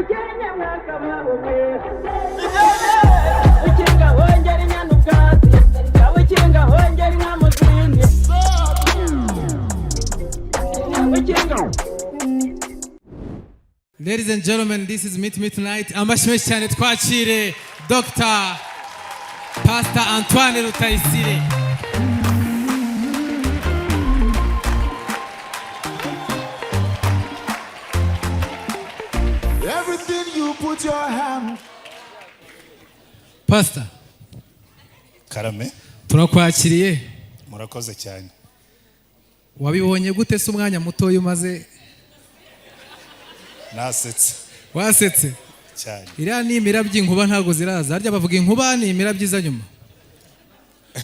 Nyabukenya mwakabaho mwe, ukinga hongera inyana ubwatsi, ukinga hongera inka mu zindi, ukinga. Ladies and gentlemen, this is Meet Me Tonight. Amashyi menshi cyane, twakire Dr. Pastor Antoine Rutayisire. Everything you put your hand. Pastor, Karame. turakwakiriye. Murakoze cyane. Wabibonye gute se umwanya mutoya umaze? Nasetse. Wasetse? Cyane. Iriya ni imirabyo, inkuba ntabwo ziraza. Harya bavuga inkuba ni imirabyo iza nyuma.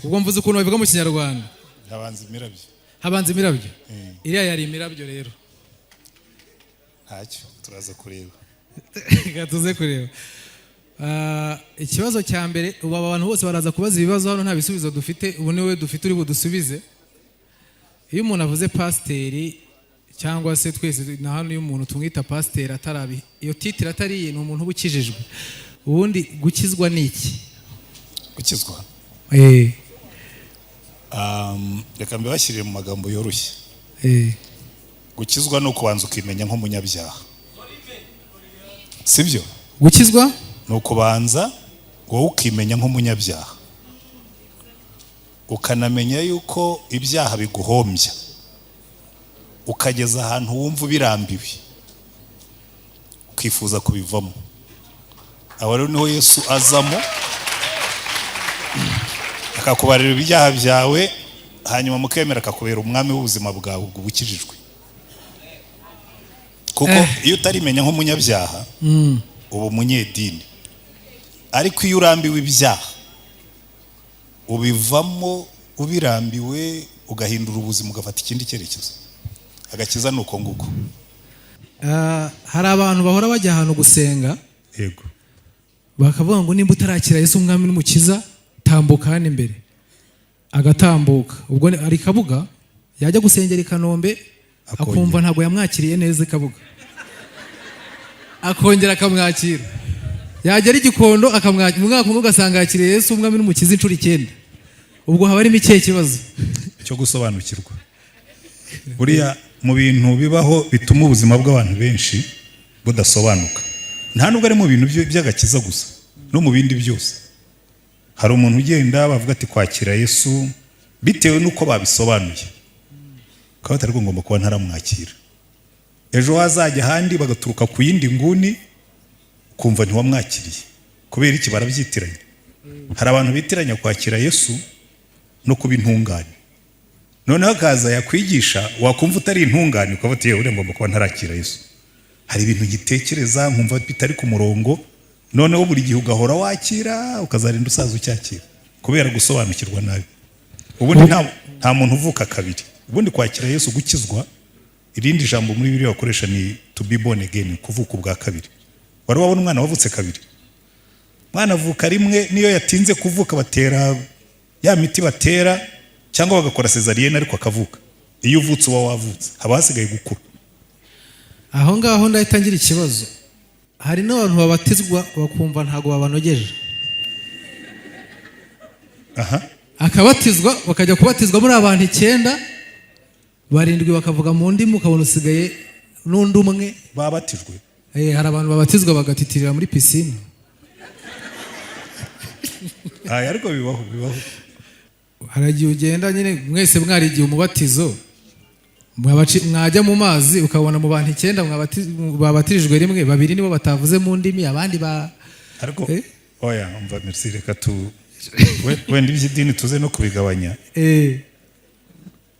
Ubwo mvuze ukuntu babivuga mu Kinyarwanda. Habanza imirabyo. Habanza imirabyo. Iriya yari imirabyo rero. Ntacyo, turaza kureba. Reka tuze kureba. Ikibazo cya mbere, ubu aba bantu bose baraza kubaza ibibazo hano, nta bisubizo dufite. Ubu niwe dufite uri budusubize. Iyo umuntu avuze pasiteri, cyangwa se twese na hano, iyo umuntu tumwita pasiteri atarabi iyo titre atariye, ni umuntu uba ukijijwe. Ubundi gukizwa ni iki? Gukizwa? Reka mbibashyirire mu magambo yoroshye. Gukizwa ni ukubanza ukimenya nk'umunyabyaha, sibyo? Gukizwa? Ni ukubanza wowe ukimenya nk'umunyabyaha, ukanamenya yuko ibyaha biguhombya, ukageza ahantu wumva ubirambiwe, ukifuza kubivamo. Aho rero niho Yesu azamo, akakubarira ibyaha byawe, hanyuma mukemera, akakubera umwami w'ubuzima bwawe. Ubwo uba ukijijwe, kuko iyo utarimenya nk'umunyabyaha, uba umunyedini. Ariko iyo urambiwe ibyaha, ubivamo ubirambiwe, ugahindura ubuzima, ugafata ikindi cyerekezo. Agakiza ni uko nguko. Hari abantu bahora bajya ahantu gusenga, bakavuga ngo nimba utarakira Yesu umwami n'umukiza, tambuka hano imbere. Agatambuka, ubwo ari Kabuga, yajya gusengera i Kanombe, Akongera. akumva ntabwo yamwakiriye neza i Kabuga, akongera akamwakira. Yagera i Gikondo akamwakira. Mu mwaka umwe ugasanga yakiriye Yesu umwami n'umukiza inshuro icyenda. Ubwo haba harimo ikihe kibazo? Cyo gusobanukirwa. Buriya mu bintu bibaho bituma ubuzima bw'abantu benshi budasobanuka, nta nubwo ari mu bintu by'agakiza gusa, no mu bindi byose. Hari umuntu ugenda bavuga ati kwakira Yesu, bitewe n'uko babisobanuye ukaba batari ngomba kuba ntaramwakira. Ejo hazajya ahandi bagaturuka ku yindi nguni, ukumva ntiwamwakiriye. Kubera iki? Barabyitiranya. Hari abantu bitiranya kwakira Yesu no kuba intungane. Noneho akaza yakwigisha, wakumva utari intungane, ukavuga uti yewe, uriya ngomba kuba ntarakira Yesu, hari ibintu ngitekereza nkumva bitari ku murongo. Noneho buri gihe ugahora wakira, ukazarinda usaza ucyakira, kubera gusobanukirwa nabi. Ubundi nta muntu uvuka kabiri. Ubundi kwakira Yesu, gukizwa, irindi jambo muri Bibiliya bakoresha ni to be born again, kuvuka ubwa kabiri. Wari wabona umwana wavutse kabiri? Umwana avuka rimwe. Niyo yatinze kuvuka, batera ya miti batera cyangwa bagakora césarienne, ariko akavuka. Iyo uvutse uba wavutse, haba hasigaye gukura. Aho ngaho ndahita ngira ikibazo. Hari n'abantu babatizwa bakumva ntabwo babanogeje. Akabatizwa, bakajya kubatizwa muri abantu icyenda, barindwi bakavuga mu ndimi, ukabona usigaye n'undi umwe. Babatijwe? Hari abantu babatizwa bagatitirira muri pisine. Aya, ariko bibaho, bibaho. Hari igihe ugenda nyine mwese mwarigiye umubatizo, mwajya mu mazi, ukabona mu bantu icyenda babatirijwe rimwe, babiri nibo batavuze mu ndimi, abandi ba Ariko Eh? oya, umva, merci, reka tu wenda iby'idini tuze no kubigabanya,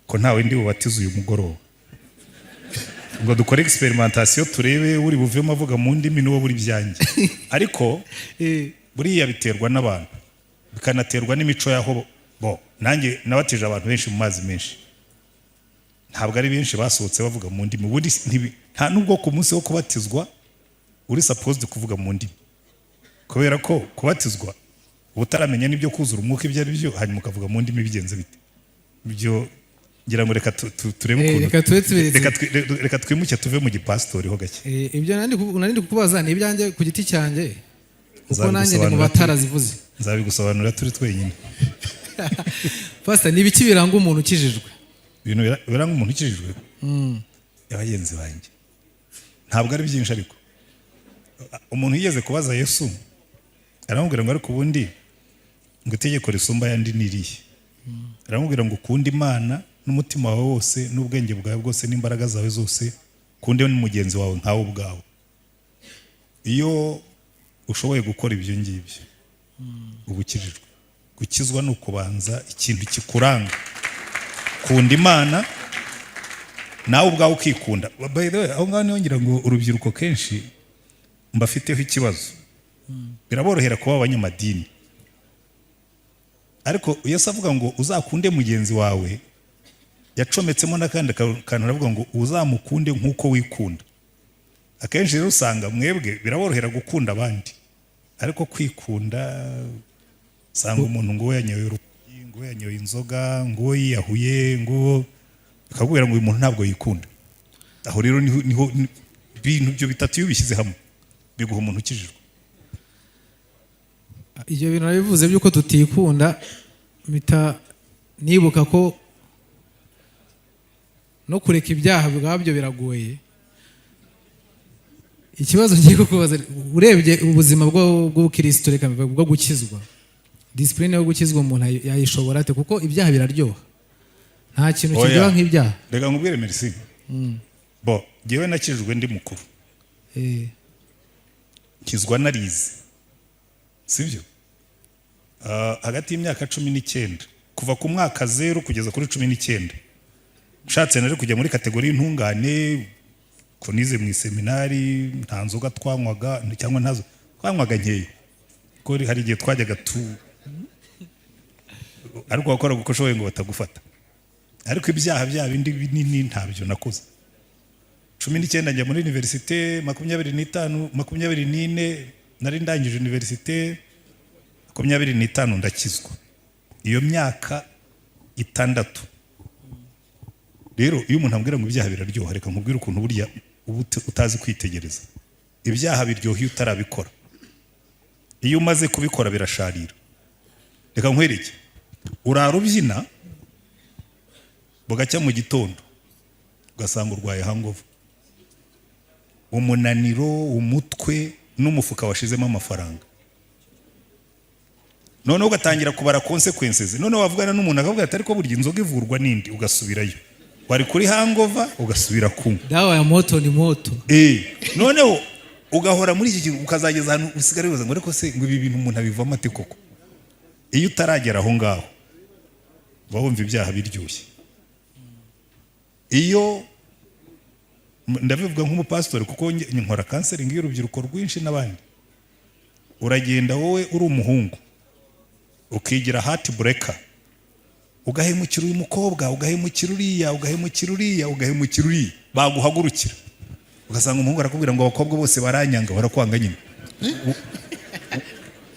ko ntawe ndi bubatize uyu mugoroba ngo dukore expérimentation, turebe uri buvemo avuga mu ndimi n'uwo buri byanjye. Ariko buriya biterwa n'abantu, bikanaterwa n'imico y'aho bo. Nanjye nabatije abantu benshi mu mazi menshi, ntabwo ari benshi basohotse bavuga mu ndimi. Ubundi nta nubwo ku munsi wo kubatizwa uri supposed kuvuga mu ndimi, kubera ko kubatizwa uba utaramenya n'ibyo kuzura umwuka ibyo ari byo, hanyuma ukavuga mu ndimi bigenze bite? Ibyo Ngira ngo reka turebe ukuntu Reka tube tubiretse. Reka twimuke tuve mu gipasitori ho gake. Ibyo nari ndi kukubaza ni ibyanjye ku giti cyanjye, kuko nanjye ndi mu Nzabigusobanurira. batarazivuze. Nzabigusobanurira turi twenyine. Pastor, ni ibiki biranga umuntu ukijijwe? Ibintu biranga umuntu ukijijwe, bagenzi banjye, ntabwo ari byinshi. Ariko umuntu yigeze kubaza Yesu, aramubwira ngo: "Ariko ubundi ngo itegeko risumba ayandi ni irihe?" Aramubwira ngo: "Ukunde Imana n'umutima wawe wose n'ubwenge bwawe bwose n'imbaraga zawe zose, ukunde n'umugenzi wawe nkawe ubwawe." Iyo ushoboye gukora ibyo ngibyo, uba ukijijwe. Gukizwa ni ukubanza ikintu kikuranga: kunda Imana, nawe ubwawe ukikunda. By the way, aho ngaho niho ngira ngo urubyiruko kenshi mbafiteho ikibazo. Biraborohera kuba abanyamadini, ariko Yesu avuga ngo uzakunde mugenzi wawe, yacometsemo n'akandi kantu, aravuga ngo uzamukunde nk'uko wikunda. Akenshi rero usanga mwebwe biraborohera gukunda abandi, ariko kwikunda, usanga umuntu ngo we yanyoye urumogi, ngo we yanyoye inzoga, ngo we yiyahuye, ngo bakakubwira ngo uyu muntu ntabwo yikunda. Aho rero niho ibintu ibyo bitatu iyo ubishyize hamwe biguha umuntu ukijijwe. Ibyo bintu nabivuze by'uko tutikunda, mpita nibuka ko no kureka ibyaha ubwabyo biragoye. Ikibazo ngiye kukubaza, urebye ubuzima bw'ubukirisitu, reka mbivuge, bwo gukizwa, discipline yo gukizwa umuntu yayishobora ate? Kuko ibyaha biraryoha, nta kintu Oya. kiryoha nk'ibyaha. Reka nkubwire, merci. Bo jyewe nakijijwe ndi mukuru. Nkizwa narize, sibyo? Hagati y'imyaka 19, kuva ku mwaka 0 kugeza kuri 19, nshatse nari kujya muri catégorie y'intungane, ko nize mu iseminari, nta nzoga twanywaga, cyangwa ntazo twanywaga nkeya, kuko hari igihe twajyaga tu, ariko wakoraga uko ushoboye ngo batagufata. Ariko ibyaha bya bindi binini ntabyo nakoze. 19 njya muri université, 25, 24 nari ndangije université, 25 ndakizwa. Iyo myaka 6 rero, iyo umuntu ambwira ngo ibyaha biraryoha, reka nkubwire ukuntu burya uba utazi kwitegereza. Ibyaha biryoha iyo utarabikora, iyo umaze kubikora birasharira. Reka nkwereke: urara ubyina, bugacya mu gitondo ugasanga urwaye hangover, umunaniro, umutwe n'umufuka washizemo amafaranga. Noneho ugatangira kubara consequences. Noneho wavugana n'umuntu akavuga ati: "Ariko burya inzoga ivurwa n'indi." Ugasubirayo, wari kuri hangover, ugasubira kunywa. Dawa ya moto ni moto. Noneho ugahora muri iki kintu, ukazageza ahantu usigara wibaza ngo: "Ariko se ngo ibi bintu umuntu abivamo ate koko?" Iyo utaragera aho ngaho, uba wumva ibyaha biryoshye. Iyo ndabivuga nk'umupasitori, kuko nkora counseling y'urubyiruko rwinshi n'abandi. Uragenda wowe uri umuhungu, ukigira heart breaker, ugahemukira uyu mukobwa, ugahemukira uriya, ugahemukira uriya, ugahemukira uriya, baguhagurukira ugasanga umuhungu arakubwira ngo: "Abakobwa bose baranyanga." Barakwanga nyine.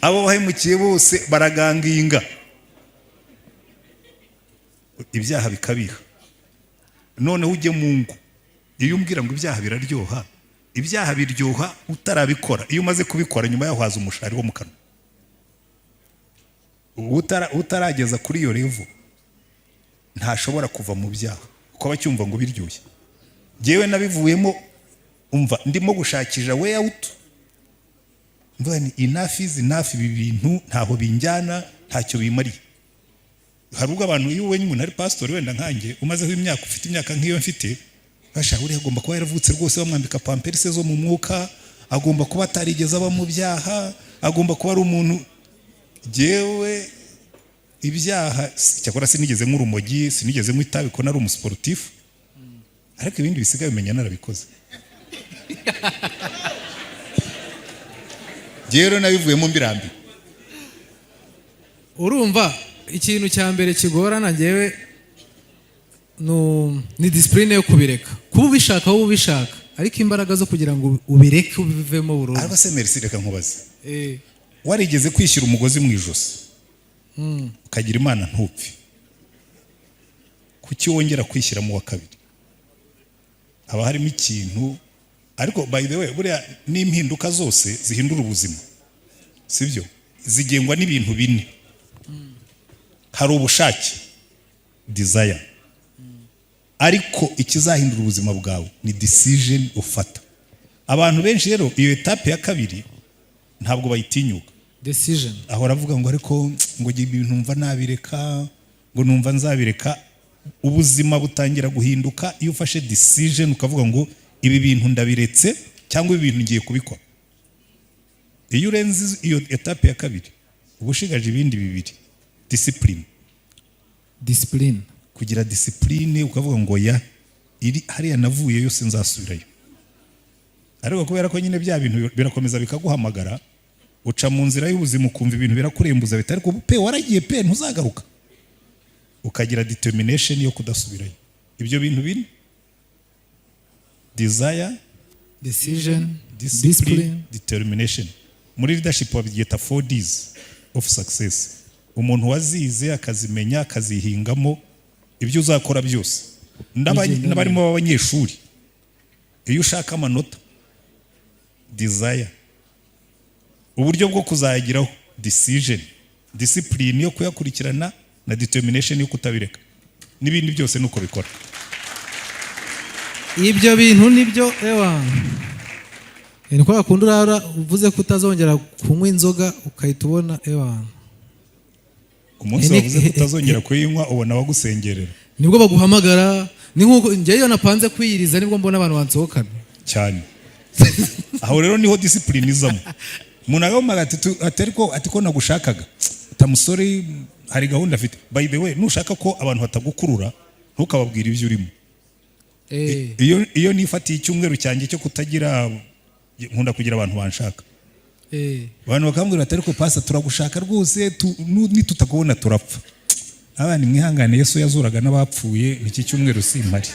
Abo wahemukiye bose baraganginga, ibyaha bikabiha. Noneho ujye mu ngo, iyo umbwira ngo ibyaha biraryoha, ibyaha biryoha utarabikora. Iyo umaze kubikora, nyuma yaho haza umushari wo mu kanwa. Utarageza kuri iyo level ntashobora kuva mu byaha, kuko aba acyumva ngo biryoshye. Njyewe nabivuyemo, umva, ndimo gushakisha way out, mvuga ni enough is enough, ibi bintu ntaho binjyana, ntacyo bimariye. Hari ubwo abantu, iyo ubonye umuntu ari pasitori wenda nkanjye umazeho imyaka, ufite imyaka nk'iyo mfite, basha uriya agomba kuba yaravutse rwose bamwambika pampers zo mu mwuka, agomba kuba atarigeze aba mu byaha, agomba kuba ari umuntu. Jyewe ibyaha, cyakora sinigeze nk'urumogi, sinigeze nk'itabi itabi ko nari umusiporutifu, ariko ibindi bisigaye bimenya narabikoze. Jyewe rero nabivuyemo mbirambiwe. Urumva, ikintu cya mbere kigorana ngewe ni discipline yo kubireka. Kuba ubishaka, wowe ubishaka, ariko imbaraga zo kugira ngo ubireke, ubivemo burundu. Ariko se Merci, reka nkubaze: warigeze kwishyira umugozi mu ijosi, ukagira Imana ntupfe, Kuki wongera kwishyiramo uwa kabiri? Haba harimo ikintu. Ariko by the way, buriya n'impinduka zose zihindura ubuzima, sibyo, zigengwa n'ibintu bine. Hari ubushake, desire, ariko ikizahindura ubuzima bwawe ni decision ufata. Abantu benshi rero iyo étape ya kabiri ntabwo bayitinyuka. Decision. Ahora avuga ngo ariko ngo njye ibintu numva nabireka, ngo numva nzabireka. Ubuzima butangira guhinduka iyo ufashe decision, ukavuga ngo ibi bintu ndabiretse cyangwa ibi bintu ngiye kubikora. Iyo urenze iyo étape ya kabiri, uba ushigaje ibindi bibiri: discipline. Discipline. Kugira discipline, ukavuga ngo ya iri hariya navuye yose nzasubirayo. Ariko kubera ko nyine bya bintu birakomeza bikaguhamagara, uca mu nzira y'ubuzima ukumva ibintu birakurembuza, bita ariko pe waragiye pe, ntuzagaruka, ukagira determination yo kudasubirayo. Ibyo bintu bine: desire, decision, discipline, discipline, determination. Muri leadership babyita 4 Ds of success. Umuntu wazize, akazimenya, akazihingamo, ibyo uzakora byose, Bigenda. n'abarimo b'abanyeshuri, iyo ushaka amanota, desire, uburyo bwo kuzayageraho, decision, discipline yo kuyakurikirana na determination yo kutabireka, n'ibindi byose nuko bikora. Ibyo bintu nibyo. Ewa, ni kwa kundi urara uvuze ko utazongera kunywa inzoga, ukahita ubona, ewa. Umunsi wavuze ko utazongera kuyinywa, ubona abagusengerera. Nibwo baguhamagara. Ni nk'uko njyewe iyo napanze kwiyiriza, nibwo mbona abantu bansohokana. Cyane. Aho rero niho discipline izamo. Umuntu agahamagara ati ati ariko ati ko nagushakaga, utamusore hari gahunda afite. By the way, nushaka ko abantu batagukurura, ntukababwire ibyo urimo. Iyo nifatiye icyumweru cyanjye cyo kutagira, nkunda kugira abantu banshaka, abantu bakambwira bati ariko pastor, turagushaka rwose, nitutakubona turapfa. Abana mwihangane, Yesu yazuraga n'abapfuye. Iki cyumweru simpari,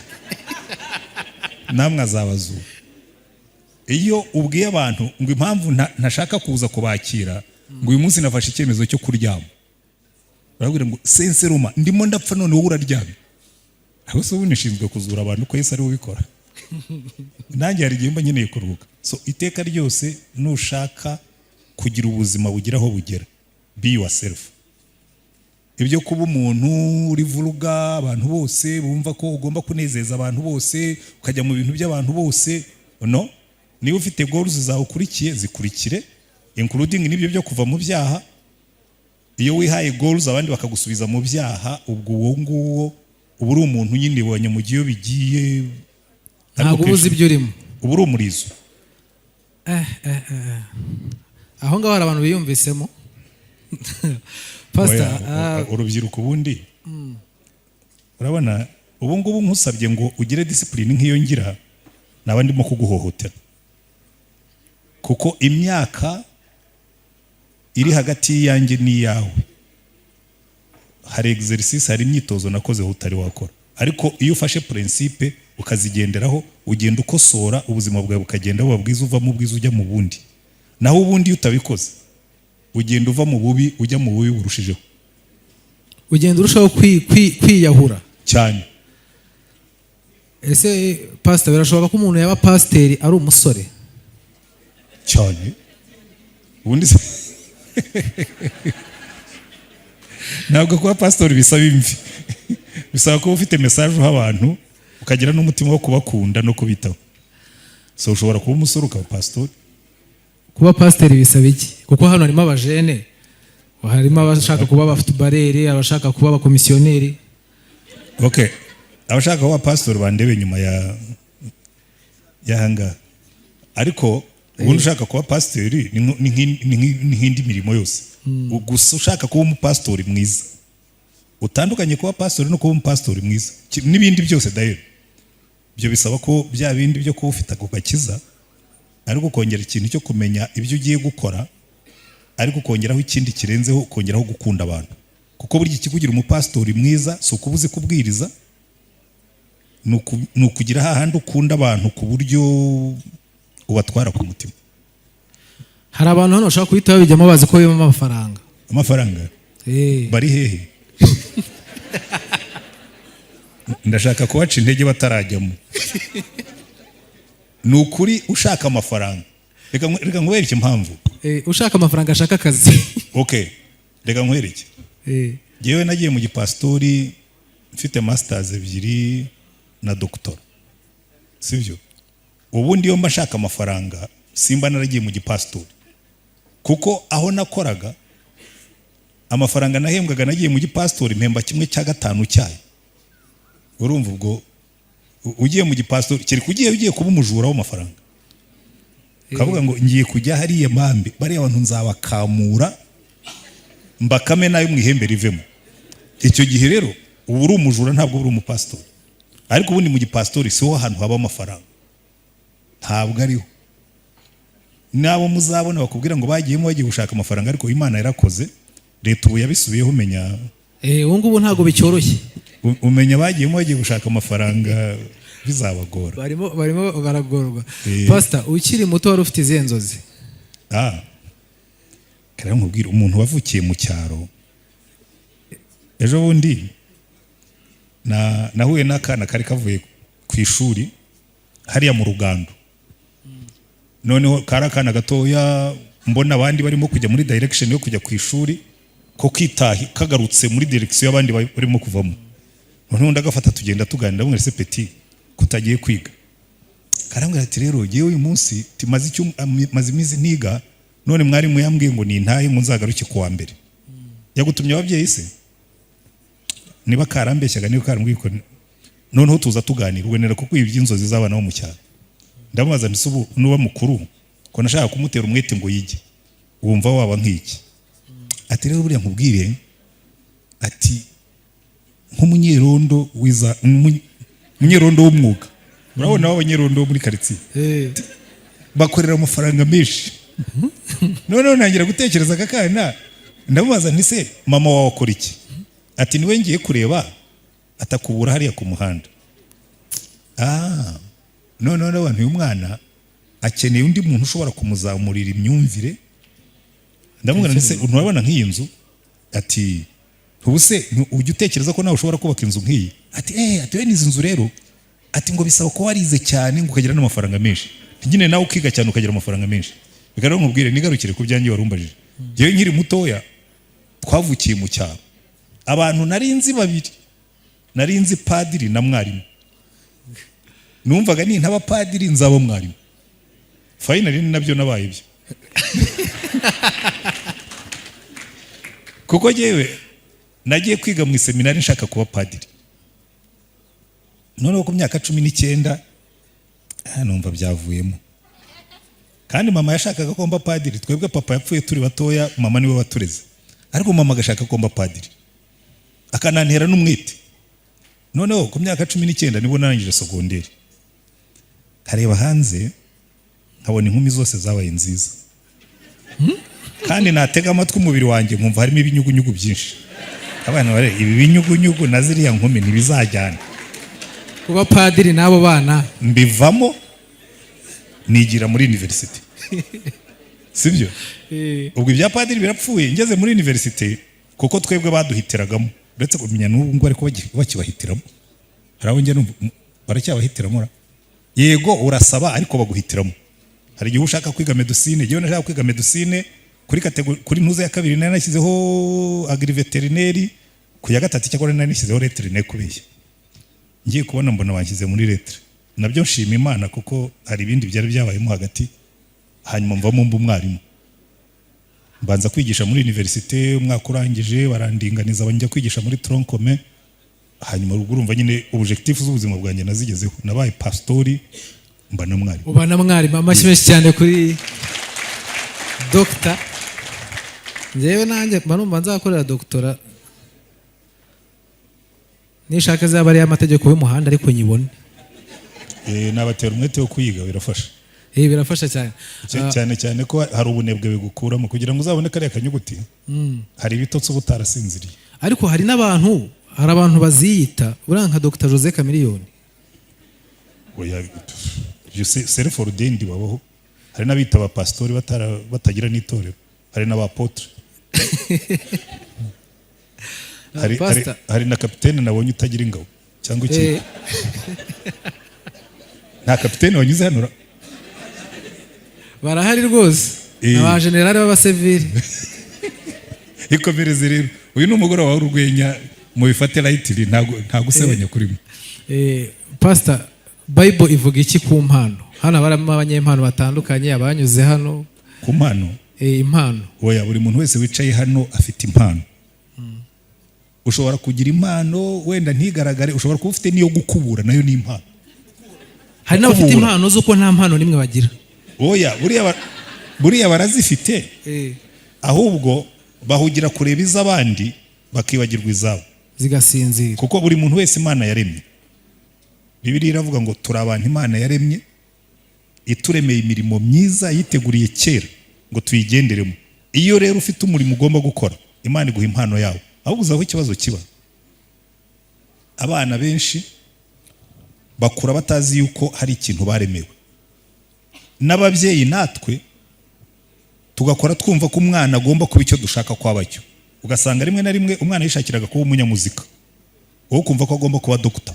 namwe azabazura. Iyo ubwiye abantu ngo impamvu ntashaka kuza kubakira, ngo uyu munsi nafashe icyemezo cyo kuryama, barabwira ngo sincèrement ndimo ndapfa none wowe uraryamye. Aho se ubundi nshinzwe kuzura abantu, ko Yesu ariwe ubikora? Nanjye hari igihe mba nkeneye kuruhuka. So iteka ryose nushaka kugira ubuzima bugira aho bugera, be yourself. Ibyo kuba umuntu uri vuruga, abantu bose bumva ko ugomba kunezeza abantu bose, ukajya mu bintu by'abantu bose, no niba ufite goals zawe ukurikiye, zikurikire, including n'ibyo byo kuva mu byaha. Iyo wihaye goals abandi bakagusubiza mu byaha, ubwo uwo nguwo uba uri umuntu nyine wa nyamugiye iyo bigiye. Ntabwo uba uzi ibyo urimo. Uba uri umurizo. Aho ngaho hari abantu biyumvisemo, pastor. Oya, urubyiruko ubundi urabona ubu ngubu nkusabye ngo ugire discipline nk'iyo ngira, naba ndimo kuguhohotera, kuko imyaka iri hagati y'iyanjye n'iyawe hari exercice, hari imyitozo nakoze utari wakora. Ariko iyo ufashe principe ukazigenderaho, ugenda ukosora ubuzima bwawe, bukagenda buba bwiza, uva mu bwiza ujya mu bundi. Naho ubundi iyo utabikoze, ugenda uva mu bubi ujya mu bubi burushijeho. Ugenda urushaho kwiyahura. Cyane. Ese pastor, birashoboka ko umuntu yaba pasiteri ari umusore? Cyane. Ubundi se ntabwo kuba pasitori bisaba imvi? Bisaba kuba ufite message uha abantu, ukagira n'umutima wo kubakunda no kubitaho. So ushobora kuba umusore ukaba pasitori. Kuba pasiteri bisaba iki? Kuko hano harimo abajene, harimo abashaka kuba abafutubareri, abashaka kuba abakomisiyoneri. Okay, abashaka kuba pasitori bandebe nyuma ya y'ahangaha. Ariko ubundi ushaka kuba pasiteri ni nk'indi mirimo yose. Gusa ushaka kuba umupasitori mwiza, utandukanye kuba pasitori no kuba umupasitori mwiza, n'ibindi byose dahero, ibyo bisaba ko bya bindi byo kuba ufite ako gakiza, ariko ukongera ikintu cyo kumenya ibyo ugiye gukora, ariko ukongeraho ikindi kirenzeho, ukongeraho gukunda abantu. Kuko burya ikikugira umupasitori mwiza si ukuba uzi kubwiriza, ni ukugira hahandi ukunda abantu ku buryo ubatwara ku mutima. Hari abantu hano bashobora guhita babijyamo bazi ko bibamo amafaranga. Amafaranga? Eh. Bari hehe? Ndashaka kubaca intege batarajyamo. Ni ukuri, ushaka amafaranga, reka nkwereke impamvu. Ushaka amafaranga ashaka akazi. Okay, reka nkwereke. Njyewe nagiye mu gipasitori mfite masters ebyiri na doctorat, sibyo? Ubundi iyo mba nshaka amafaranga simba naragiye mu gipasitori, kuko aho nakoraga amafaranga nahembwaga, nagiye mu gipasitori mpemba 1/5 cyayo. Urumva ubwo ugiye mu gipasitori, kereka ugiye kuba umujura w'amafaranga, ukavuga ngo ngiye kujya hariya mpambe bariya bantu, nzabakamura mbakame nayo mu ihembe rivemo. Icyo gihe rero uba uri umujura, ntabwo uri umupasitori. Ariko ubundi mu gipasitori siho hantu haba amafaranga, ntabwo ariho. N'abo muzabona bakubwira ngo bagiyemo bagiye gushaka amafaranga, ariko Imana yarakoze, leta ubu yabisubiyeho, umenya. Ubu ngubu ntabwo bicyoroshye. Umenya bagiyemo bagiye gushaka amafaranga bizabagora. Barimo baragorwa. Eh. Pasita, ukiri muto wari ufite izihe nzozi? Ah, kare nkubwira, umuntu wavukiye mu cyaro, ejo bundi na nahuye n'akana kari kavuye ku ishuri hariya mu rugando. Noneho kari akana gatoya, mbona abandi barimo kujya muri direction yo kujya ku ishuri, ko kitahi kagarutse muri direction y'abandi barimo kuvamo. Noneho ndagafata, tugenda tuganira, ndamubwira: "Se petit, kutagiye kwiga?" Karambwira ati: "Rero jyewe uyu munsi timaze icyo maze iminsi ntiga, none mwarimu yambwiye ngo nintahe, ngo nzagaruke ku wa mbere." "Yagutumye ababyeyi se?" Niba karambeshyaga, niba karambwiye ko. Noneho tuza tuganira, ubwo nera kuko iby'inzozi z'abana bo mu cyaro. Ndamubaza nti: "Ubu nuba mukuru," ko nashaka kumutera umwete ngo yige, "wumva waba nk'iki?" Ati: "Rero buriya nkubwire," ati, "nk'umunyerondo wiza, umunyerondo w'umwuga, urabona w'abanyerondo bo muri karitsiye bakorera amafaranga menshi." Noneho ntangira gutekereza aka kana, ndamubaza nti: "Se mama wawe akora iki?" Ati: "Niwe ngiye kureba, atakubura hariya ku muhanda." Ah, noneho n'abantu, uyu mwana akeneye undi muntu ushobora kumuzamurira imyumvire. Ndamubwira nti: "Se nturabona nk'iyi nzu?" Ati: "Ubu se ujya utekereza ko nawe ushobora kubaka inzu nk'iyi?" Ati: "Eh." Ati: "Bene izi nzu rero," ati, "ngo bisaba kuba warize cyane, ngo ukagira n'amafaranga menshi." Nyine nawe ukiga cyane ukagira amafaranga menshi. Reka rero nkubwire, nigarukire ku byanjye warumbajije. Njyewe nkiri mutoya, twavukiye mu cyaro, abantu nari nzi babiri, nari nzi padiri na mwarimu. Numvaga nintaba padiri nzaba mwarimu. Finally ni nabyo nabaye ibyo, kuko njyewe nagiye kwiga mu iseminari nshaka kuba padiri. Noneho ku myaka 19, numva byavuyemo. Kandi mama yashakaga ko mba padiri. Twebwe papa yapfuye turi batoya, mama niwe watureze, ariko mama agashaka ko mba padiri, akanantera n'umwete. Noneho ku myaka 19 nibwo narangije sogonderi, nkareba hanze nkabona inkumi zose zabaye nziza, kandi natega amatwi umubiri wanjye nkumva harimo ibinyugunyugu byinshi. Abana bare ibi binyugunyugu na ziriya nkumi ntibizajyana. Kuba padiri n'abo bana. Mbivamo, nigira muri université, sibyo? Ubwo ibya padiri birapfuye. Ngeze muri université, kuko twebwe baduhitiragamo, uretse kumenya n'ubu ngubu ariko bakibahitiramo, hari abo njya numva baracyabahitiramo ra. Yego, urasaba ariko baguhitiramo. Hari igihe ushaka kwiga médecine. Njyewe nashaka kwiga médecine kuri catégorie, kuri ntuze ya kabiri nari nashyizeho agri-vétérinaire, ku ya gatatu cyakora nari nashyizeho lettres, ne kubeshya. Ngiye kubona mbona banshyize muri lettres. Nabyo nshima Imana, kuko hari ibindi byari byabayemo hagati. Hanyuma mvamo mba umwarimu, mbanza kwigisha muri université. Umwaka urangije barandinganiza, njya kwigisha muri tronc commun. Hanyuma ubwo urumva nyine objectif z'ubuzima bwanjye nazigezeho: nabaye pastori, mba na mwarimu. Uba na mwarimu. Amashyi menshi cyane kuri dogita. Njyewe nanjye mba numva nzakorera doctorat, nishaka zaba ari amategeko y'umuhanda, ariko nyibone. Nabatera umwete wo kuyiga, birafasha. Birafasha cyane. Cyane cyane ko hari ubunebwe bigukuramo kugira ngo uzabone kariya kanyuguti. Hari ibitotsi uba utarasinziriye. Ariko hari n'abantu, hari abantu baziyita, buriya nka Dr Jose Chameleone. Oya, ibyo self ordained babaho. Hari n'abita abapasitori batagira n'itorero, hari n'abapotre, hari Pastor. hari na kapitene nabonye utagira ingabo. Cyangwa ikipe. Eh. Nta kapitene wanyuze hano Barahari rwose. Aba generali b'abasivili. Ikomereze rero, uyu ni umugoroba w'urwenya, mubifate lightly, ntabwo nta gusebanya kurimo. Pastor, Bible ivuga iki ku mpano? Hano harimo abanyempano batandukanye, abanyuze hano. Ku mpano? Impano. Oya, buri muntu wese wicaye hano afite impano. Ushobora kugira impano wenda ntigaragare, ushobora kuba ufite n'iyo gukubura, nayo ni impano. Hari n'abafite Gukubura. impano z'uko nta mpano n'imwe bagira. Oya, buriya barazifite, ahubwo bahugira kureba iz'abandi bakibagirwa izabo. Zigasinzira. Kuko buri muntu wese Imana yaremye, Bibiliya iravuga ngo turi abantu Imana yaremye, ituremeye imirimo myiza yiteguriye kera ngo tuyigenderemo. Iyo rero ufite umurimo ugomba gukora, Imana iguha impano yawe. Ahubwo uzi aho ikibazo kiba? Abana benshi bakura batazi yuko hari ikintu baremewe n'ababyeyi, natwe tugakora twumva ko umwana agomba kuba icyo dushaka ko aba cyo. Ugasanga rimwe na rimwe umwana yishakiraga kuba umunyamuzika, wowe ukumva ko agomba kuba dogita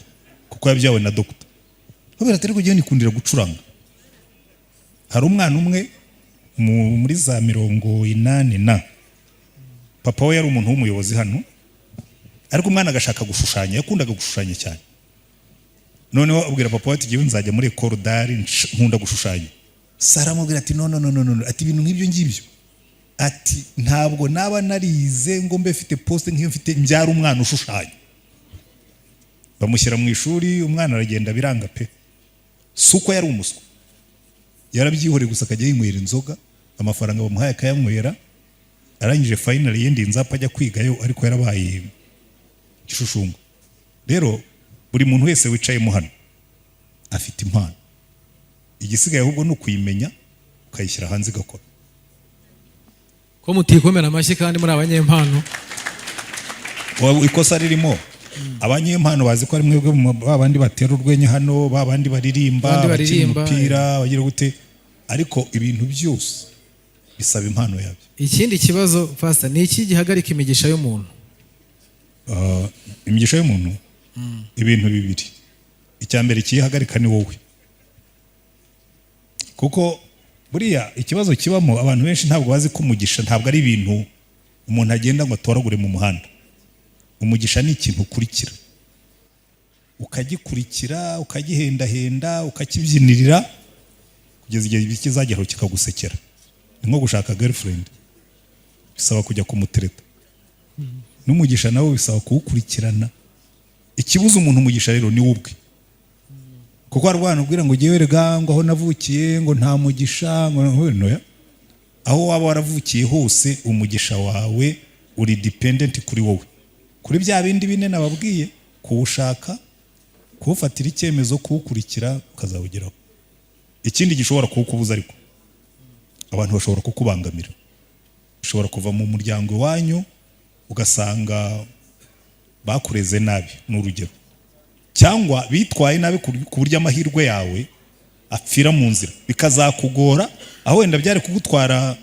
kuko yabyawe na dogita. Kubera atari kujya nikundira gucuranga. Hari umwana umwe muri za 80 na papa we yari umuntu w'umuyobozi hano, ariko umwana agashaka gushushanya, yakundaga gushushanya cyane. Noneho abwira papa we ati: "Jyewe nzajya muri école d'art, nkunda gushushanya." Sara amubwira ati: "No, no, no, no, no." Ati: "Ibintu nk'ibyo ngibyo," ati, "ntabwo naba narize ngo mbe mfite poste nk'iyo mfite mbyara umwana ushushanya." Bamushyira mu ishuri, umwana aragenda biranga pe. Si uko yari umuswa, yarabyihoreye gusa, akajya yinywera inzoga, amafaranga bamuhaye akayanywera. Arangije finally yindi nzapfa ajya kwigayo, ariko yarabaye igishushushungu. Rero buri muntu wese wicayemo hano afite impano. Igisigaye ahubwo ni ukuyimenya, ukayishyira hanze igakora. Ko mutikomera amashyi kandi muri abanyempano? Ikosa ririmo, abanyempano bazi ko ari mwebwe ba bandi batera urwenya hano, ba bandi baririmba, Abandi abakina baririmba, umupira, bagira gute, ariko ibintu byose bisaba impano yabyo. Ikindi kibazo, Pastor, ni iki gihagarika imigisha y'umuntu? Imigisha y'umuntu, ibintu bibiri. Icya mbere kiyihagarika ni wowe, kuko buriya ikibazo kibamo, abantu benshi ntabwo bazi ko umugisha ntabwo ari ibintu umuntu agenda ngo atoragure mu muhanda. Umugisha ni ikintu ukurikira, ukagikurikira, ukagihendahenda, ukakibyinirira kugeza igihe kizageraho kikagusekera. Ni nko gushaka girlfriend, bisaba kujya kumutereta. N'umugisha nawe bisaba kuwukurikirana. Ikibuza umuntu umugisha rero ni we ubwe, kuko hari ubwana ubwira ngo: "Ngewe rega," ngo, "aho navukiye," ngo, "nta mugisha," ngo noya. Aho waba waravukiye hose, umugisha wawe uri dependent kuri wowe, kuri bya bindi bine nababwiye: kuwushaka, kuwufatira icyemezo, kuwukurikira, ukazawugeraho. Ikindi gishobora kuwukubuza ariko, abantu bashobora kukubangamira. Ushobora kuva mu muryango iwanyu ugasanga bakureze nabi, ni urugero, cyangwa bitwaye nabi ku buryo amahirwe yawe apfira mu nzira, bikazakugora. Aho wenda byari kugutwara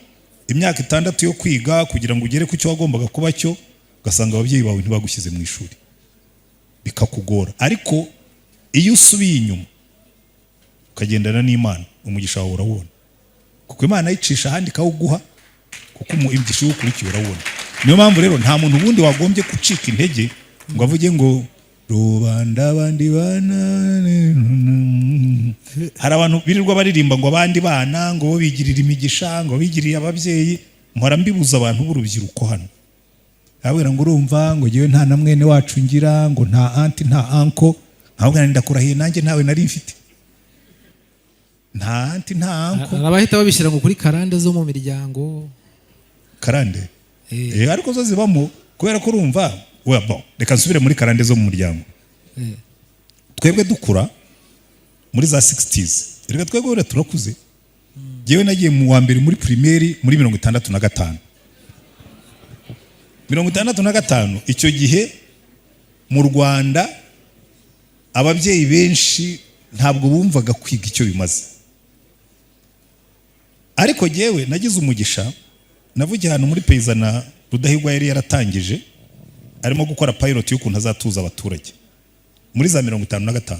imyaka 6 yo kwiga kugira ngo ugere ku cyo wagombaga kuba cyo, ugasanga ababyeyi bawe ntibagushyize mu ishuri, bikakugora. Ariko iyo usubiye inyuma ukagendana n'Imana, umugisha wawe urawubona, kuko Imana yicisha ahandi ikawuguha, kuko umugisha iyo ukurikiye urawubona. Niyo mpamvu rero nta muntu ubundi wagombye gucika intege ngo avuge ngo rubanda abandi bana. Hari abantu birirwa baririmba ngo abandi bana ngo bo bigirira imigisha, ngo bigiriye ababyeyi. Mpora mbibuza abantu b'urubyiruko hano, ababwira ngo: "Urumva," ngo, "ngewe nta na mwene wacu ngira," ngo, "nta aunty, nta uncle." Nkababwira nti: "Ndakurahiye, nanjye ntawe nari mfite, nta aunty, nta uncle." Hari abahita babishyira ngo kuri karande zo mu miryango. Karande? Ariko zo zibamo, kubera ko urumva, well, bon, reka nsubire muri karande zo mu muryango. Twebwe dukura muri za 60s, reka twebwe buriya turakuze. Njyewe nagiye mu wa mbere muri primaire muri 65. 65, icyo gihe mu Rwanda ababyeyi benshi ntabwo bumvaga kwiga icyo bimaze. Ariko jyewe nagize umugisha, navugiye ahantu muri Payizana Rudahigwa yari yaratangije, arimo gukora pilot y'ukuntu azatuza abaturage. Muri za 55.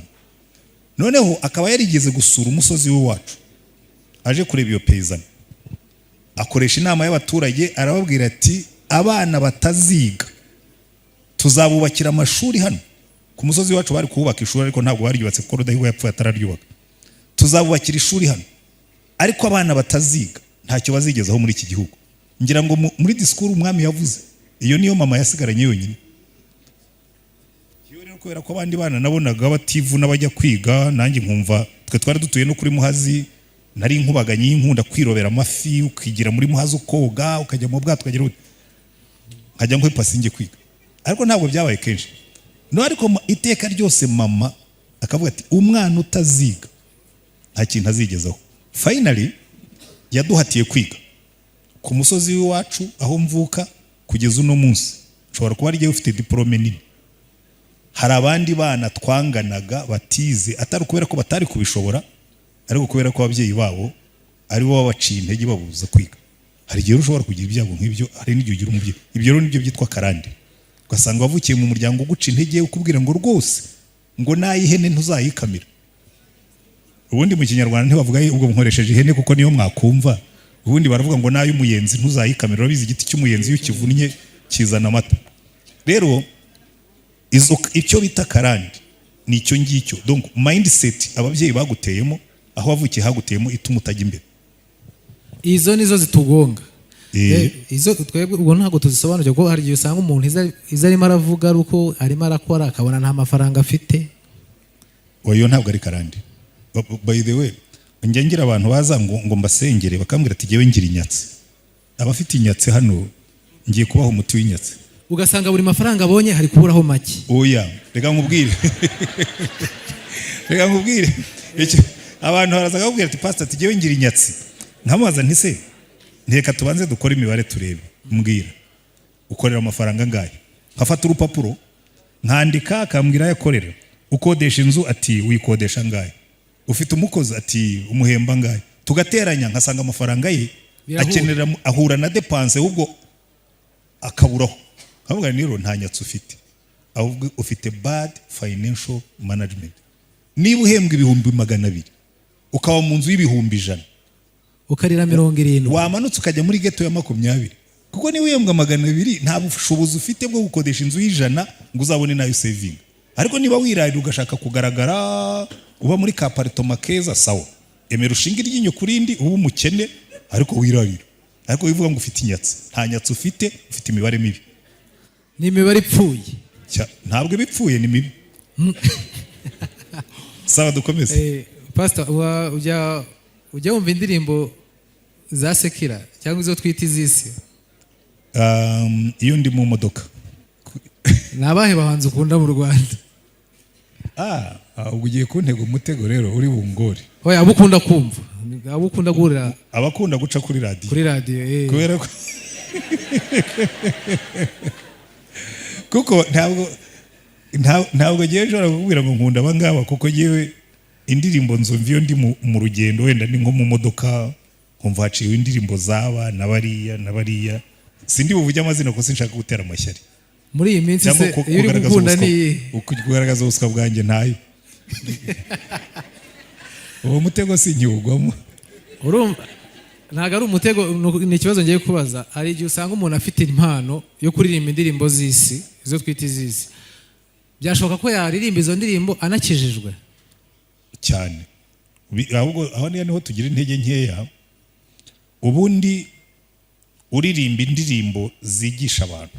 Noneho akaba yarigeze gusura umusozi w'iwacu, aje kureba iyo paysanne. Akoresha inama y'abaturage, arababwira ati: "Abana bataziga tuzabubakira amashuri hano ku musozi wacu." Bari kuwubaka ishuri, ariko ntabwo baryubatse kuko Rudahigwa yapfuye atararyubaka. "Tuzabubakira ishuri hano, ariko abana bataziga ntacyo bazigezaho muri iki gihugu." Ngira ngo muri disikuru umwami yavuze, iyo niyo mama yasigaranye yonyine. Yewe rero, kubera ko abandi bana nabonaga bativuna bajya kwiga, nanjye nkumva, twe twari dutuye no kuri Muhazi, nari inkubaganyi, nkunda kwirobera amafi, ukigira muri Muhazi, ukoga, ukajya mu bwato, ukagira ute, nkajya nkwepa sinjye kwiga. Ariko ntabwo byabaye kenshi. No ariko iteka ryose mama akavuga ati: "Umwana utaziga nta kintu azigezaho." Finally yaduhatiye kwiga ku musozi w'iwacu aho mvuka. Kugeza uno munsi nshobora kuba ari ufite diporome nini. Hari abandi bana twanganaga batize, atari ukubera ko batari kubishobora, ariko kubera ko ababyeyi babo ari bo babaciye intege, babuza kwiga. Hari igihe ushobora kugira ibyago nk'ibyo, hari n'igihe ugira umubyeyi. Ibyo rero nibyo byitwa karande. Ugasanga wavukiye mu muryango uguca intege, ukubwira ngo rwose ngo n'ay'ihene ntuzayikamira. Ubundi mu Kinyarwanda ntibavuga ubwo nkoresheje ihene kuko niyo mwakumva. Ubundi baravuga ngo n'ay'umuyenzi ntuzayikamira. Urabizi, igiti cy'umuyenzi iyo ukivunnye kizana amata. Rero izo, icyo bita karande ni icyo ngicyo. Donc mindset ababyeyi baguteyemo, aho wavukiye haguteyemo, ituma utajya imbere. Izo nizo zitugonga. Eh. Izo twebwe ubwo ntabwo tuzisobanukirwa, kuko hari igihe usanga umuntu izo arimo aravuga ari uko arimo arakora, akabona nta mafaranga afite. Oyo ntabwo ari karande. By the way, njya ngira abantu baza ngo mbasengere, bakambwira ati: "Jyewe ngira inyatsi." Abafite inyatsi hano, ngiye kubaha umuti w'inyatsi. Ugasanga buri mafaranga abonye hari kuburaho make. Oya, reka nkubwire, reka nkubwire. Abantu baraza bakubwira ati: "Pastor," ati: "jyewe ngira inyatsi." Nkamubaza nti: "Se nteka tubanze dukore imibare turebe, mbwira ukorera amafaranga angahe?" Nkafata urupapuro nkandika, akambwira ayo akorera. "Ukodesha inzu?" Ati: "Uyikodesha angahe? Ufite umukozi?" Ati: "Umuhemba angahe?" Tugateranya, nkasanga amafaranga ye Birahura. akenera ahura na dépenses, ahubwo akaburaho. Nkavuga nti: "Rero nta nyatsi ufite, ahubwo ufite bad financial management. Niba uhembwa 200,000, ukaba mu nzu y'100,000, ukarira 70, wamanutse ukajya muri ghetto ya 20, kuko niba uhembwa 200, nta bushobozi ufite bwo gukodesha inzu y'100 ngo uzabone nayo saving. Ariko niba wirarira, ugashaka kugaragara uba muri ka appartement keza, sawa, emera ushinge iryinyo ku rindi, ube umukene ariko wirarira. Ariko wivuga ngo ufite inyatsi, nta nyatsi ufite, ufite imibare mibi." Ni imibare ipfuye. Ntabwo iba ipfuye, ni mibi. Sawa, dukomeze. Pastor, ujya wumva indirimbo za secular cyangwa izo twita iz'isi? Iyo ndi mu modoka. Ni abahe bahanzi ukunda mu Rwanda? Ah, ubwo ugiye kuntega umutego rero uri bungore. Oya, abo ukunda kumva, abo ukunda guhurira Abakunda guca kuri radiyo. Kuri radiyo. Kubera ko kuko ntabwo ngewe nshobora kukubwira ngo nkunda aba ngaba, kuko ngewe indirimbo nzumva iyo ndi mu rugendo, wenda ni nko mu modoka, nkumva haciwe indirimbo zaba na bariya na bariya. Sindi buvuge amazina kuko sinshaka gutera amashyari. Muri iyi minsi Cyangwa se, iyo uri kugaragaza gukunda ubuswa, ni iyihe? kugaragaza ubuswa bwanjye. Ntayo, uwo mutego sinkiwugwamo. Urumva ntabwo ari umutego, ni ikibazo ngiye kubaza. Hari igihe usanga umuntu afite impano yo kuririmba indirimbo z'isi, izo twita iz'isi. Byashoboka ko yaririmba izo ndirimbo anakijijwe? Cyane. Ahubwo aho niho tugira intege nkeya. Ubundi uririmba indirimbo zigisha abantu,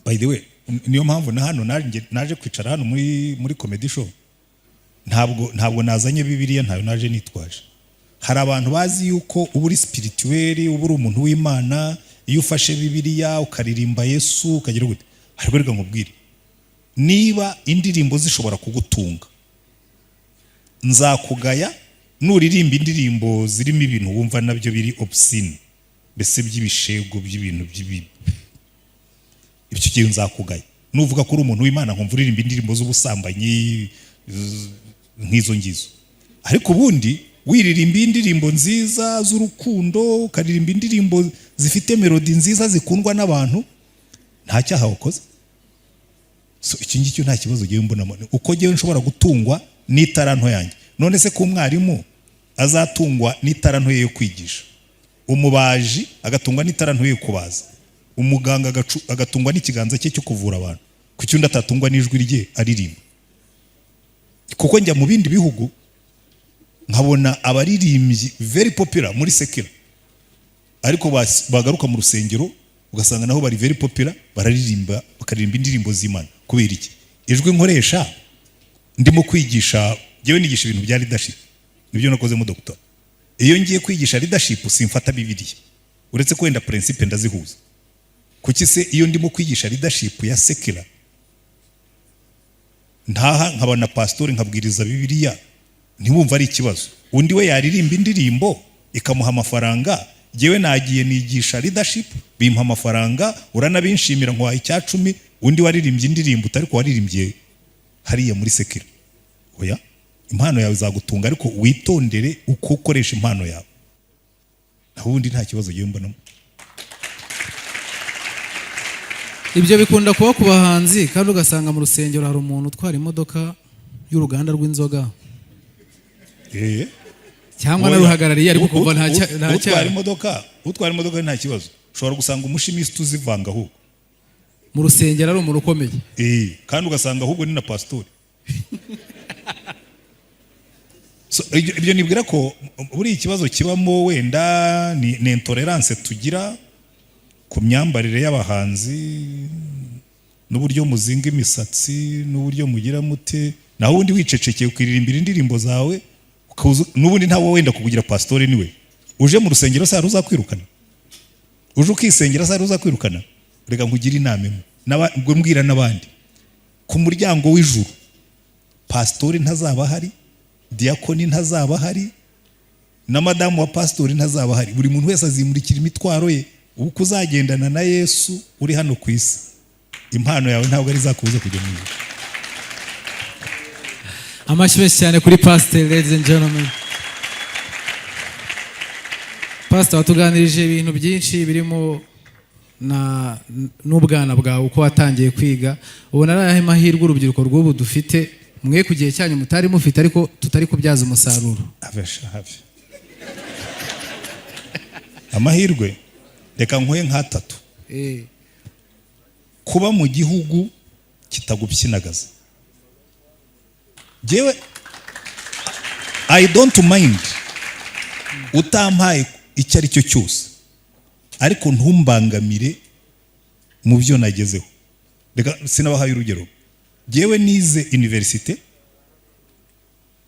by the way, niyo mpamvu na hano naje kwicara hano muri comedy show, ntabwo nazanye Bibiliya, ntayo naje nitwaje. Hari abantu bazi yuko uba uri spirituel, uba uri umuntu w'Imana iyo ufashe Bibiliya ukaririmba Yesu, ukagira gute. Ariko reka nkubwire, niba indirimbo zishobora kugutunga, nzakugaya nuririmba indirimbo zirimo ibintu wumva nabyo biri obscene, mbese by'ibishego, by'ibintu by'ibi. Ibyo gihe nzakugaya nuvuga ko uri umuntu w'Imana, nkumva uririmba indirimbo z'ubusambanyi nk'izo ngizo. Ariko ubundi wiririmba indirimbo nziza z'urukundo, ukaririmba indirimbo zifite melody nziza zikundwa n'abantu, nta cyaha wakoze. So iki ngicyo nta kibazo ngewe mbonamo, uko ngewe nshobora gutungwa n'itaranto yanjye. None se ko umwarimu azatungwa n'itaranto ye yo kwigisha, umubaji agatungwa n'itaranto ye yo kubaza, umuganga agatungwa n'ikiganza cye cyo kuvura abantu, kuki undi atatungwa n'ijwi rye aririmba? Kuko njya mu bindi bihugu nkabona abaririmbyi very popular muri secular, ariko bagaruka mu rusengero ugasanga naho bari very popular, bararirimba, bakaririmba indirimbo z'Imana. Kubera iki? Ijwi nkoresha ndimo kwigisha, njyewe nigisha ibintu bya leadership, nibyo nakozemo doctor. Iyo ngiye kwigisha leadership simfata Bibiliya, uretse ko wenda principe ndazihuza. Kuki se iyo ndimo kwigisha leadership ya secular ntaha nkaba na pasitori nkabwiriza Bibiliya ntiwumva ari ikibazo? Undi we yaririmba indirimbo ikamuha amafaranga, jyewe nagiye nigisha leadership bimpa amafaranga, uranabinshimira nkwaha 10%, undi waririmbye indirimbo utari ko waririmbye hariya muri secular. Oya, impano yawe izagutunga, ariko witondere uko ukoresha impano yawe. Naho ubundi nta kibazo jyewe mbonamo. Ibyo bikunda kuba ku bahanzi, kandi ugasanga mu rusengero hari umuntu utwara imodoka y'uruganda rw'inzoga cyangwa naruhagarariye, ariko kuva nta nta Utwara cyaha. imodoka, utwara imodoka nta kibazo. Ushobora gusanga umushimisi tuzivanga ahubwo. Mu rusengero ari umuntu ukomeye. Kandi ugasanga ahubwo ni na pasitori. So, ibyo nibwira ko buriya ikibazo kibamo wenda ni intolerance tugira ku myambarire y'abahanzi n'uburyo muzinga imisatsi n'uburyo mugira mute. Naho ubundi wicecekeye ukiririmbira indirimbo zawe, n'ubundi ntawe wenda kukugira pasitori. Niwe uje mu rusengero se hari uzakwirukana? Uje ukisengera se hari uzakwirukana? Reka nkugire inama imwe. Ubwo mbwira n'abandi: ku muryango w'ijuru pasitori ntazaba ahari, diyakoni ntazaba ahari, na madamu wa pasitori ntazaba ahari. Buri muntu wese azimurikira imitwaro ye. Uko uzagendana na Yesu uri hano ku isi, impano yawe ntabwo ari izakubuza kujya mu ijuru. Amashyi menshi cyane kuri pasiteri. Ladies and gentlemen, pastor watuganirije ibintu byinshi birimo na n'ubwana bwawe, uko watangiye kwiga. Ubona ari ayahe mahirwe urubyiruko rw'ubu dufite, mwe ku gihe cyanyu mutari mufite, ariko tutari kubyaza umusaruro? Have sha, have. Amahirwe reka nkuhe nk'atatu. Kuba mu gihugu kitagupyinagaza. Jyewe I don't mind utampaye icyo ari cyo cyose, ariko ntumbangamire mu byo nagezeho. Reka sinabahaye urugero: jyewe nize université,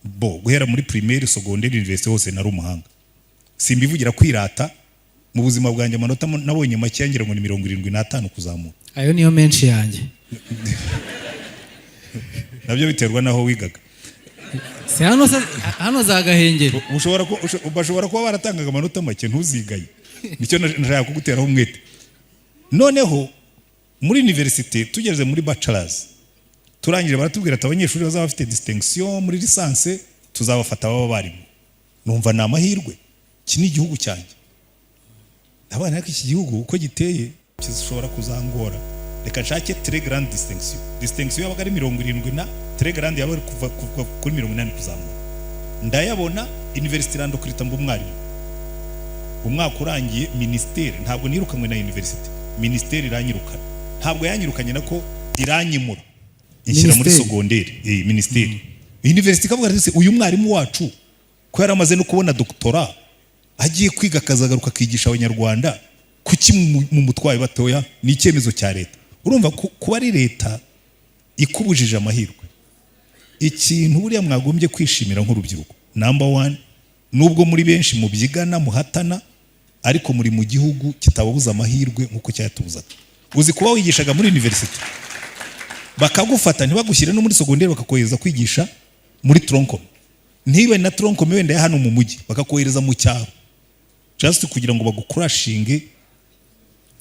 bo guhera muri primaire, secondaire, université, hose nari umuhanga. Simbivugira kwirata. Mu buzima bwanjye amanota nabonye make ngira ngo ni 75 kuzamura. Ayo niyo menshi yanjye. Nabyo biterwa n'aho wigaga. Si hano se, hano za Gahengeri. Bashobora kuba baratangaga amanota make, ntuzigaye. Nicyo nashaka kuguteraho umwete. Noneho muri université, tugeze muri bachelors, turangije, baratubwira ati abanyeshuri bazaba bafite distinction muri licence tuzabafata baba barimu. Numva ni amahirwe, iki ni igihugu cyanjye. Abana, ariko iki gihugu uko giteye gishobora kuzangora, reka nshake très grande distinction. Distinction yabaga ari 70 na très grande yabaga ari kuva kuri 80 kuzamura. Ndayabona, university irandokirita mba umwarimu. Umwaka urangiye, minisiteri, ntabwo nirukanywe na university, minisiteri iranyirukana. Ntabwo yanyirukanye, nako iranyimura, inshyira muri Minisiteri. Secondaire. Minisiteri, university ikavuga ati: "Se, uyu mwarimu wacu ko yari amaze no kubona doctorat, agiye kwiga akazagaruka akigisha Abanyarwanda, kuki mu mutwaye batoya?" Ni icyemezo cya leta. Urumva kuba ari leta ikubujije amahirwe. Ikintu buriya mwagombye kwishimira nk'urubyiruko, number one, nubwo muri benshi mubyigana, muhatana, ariko muri mu gihugu kitababuza amahirwe nk'uko cyayatubuzaga. Uzi kuba wigishaga muri university, bakagufata ntibagushyire no muri secondaire, bakakohereza kwigisha muri tronc commun, ntibe na tronc commun wenda ya hano mu mujyi, bakakohereza mu cyaro just kugira ngo bagukurashinge,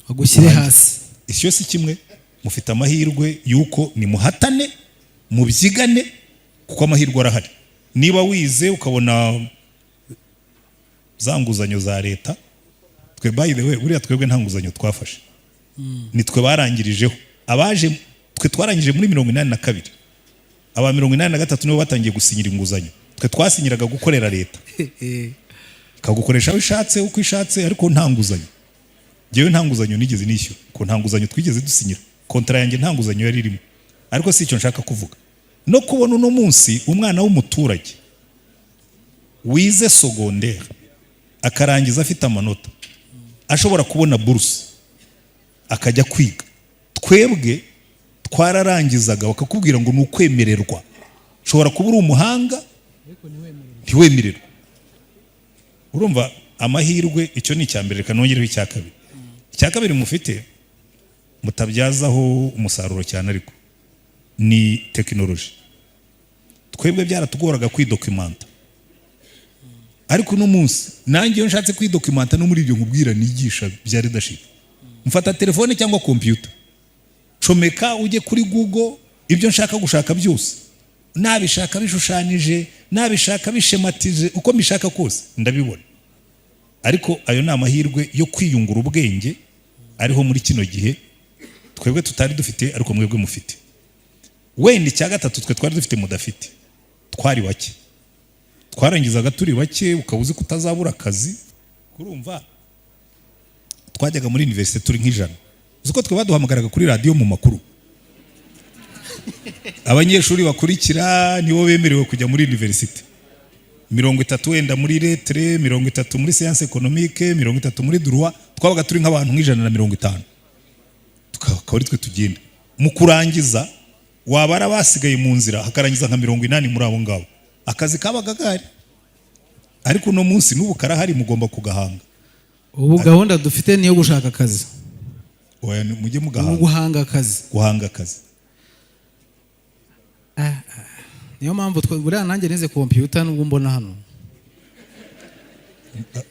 bagushyire hasi. Icyo si kimwe. Mufite amahirwe y'uko nimuhatane, mubyigane, kuko amahirwe arahari. Niba wize ukabona za nguzanyo za leta, twe, by the way, buriya twebwe nta nguzanyo twafashe, nitwe barangirijeho. Abaje Twe twarangije muri 82, aba 83 nibo batangiye gusinyira inguzanyo. Twe twasinyiraga gukorera leta, ikagukoresha aho ishatse, uko ishatse, ariko nta nguzanyo. Ngewe nta nguzanyo nigeze nishyura, ko nta nguzanyo twigeze dusinyira. Contrat yanjye nta nguzanyo yari irimo. Ariko si icyo nshaka kuvuga. No kubona uno munsi umwana w'umuturage wize secondaire akarangiza afite amanota, ashobora kubona buruse akajya kwiga. Twebwe twararangizaga bakakubwira ngo ni ukwemererwa. Ushobora kuba uri umuhanga ntiwemererwe. Urumva amahirwe, icyo ni icya mbere. Reka nongereho icya kabiri. Icya kabiri mufite mutabyazaho umusaruro cyane ariko ni tekinoloji. Twebwe byaratugoraga kwidocumenta, ariko uno munsi nanjye iyo nshatse kwidocumenta no muri ibyo nkubwira nigisha bya leadership, mfata telefone cyangwa kompiyuta, comeka ujye kuri Google, ibyo nshaka gushaka byose, nabishaka bishushanije, nabishaka bishematije, uko mbishaka kose ndabibona. Ariko ayo ni amahirwe yo kwiyungura ubwenge ariho muri kino gihe twebwe tutari dufite, ariko mwebwe mufite. Wenda icya gatatu twe twari dufite mudafite, twari bake. Twarangizaga turi bake, ukaba uzi ko utazabura akazi. Kurumva twajyaga muri université turi nk'100. Uzi ko twe baduhamagaraga kuri radiyo mu makuru, abanyeshuri bakurikira nibo bemerewe kujya muri université: 30 wenda muri lettres, 30 muri sciences économiques, 30 muri droit. Twabaga turi nk'abantu nk'150, tukaba ari twe tugenda. Mu kurangiza wabara basigaye mu nzira, hakarangiza nka 80 muri abo ngabo. Akazi kabaga gahari, ariko uno munsi n'ubu karahari, mugomba kugahanga. Ubu gahunda dufite niyo gushaka akazi. Oya, mujye Ubu mugahanga. Guhanga akazi. Guhanga akazi. Niyo mpamvu buriya nanjye nize kompiyuta nubwo mbona hano.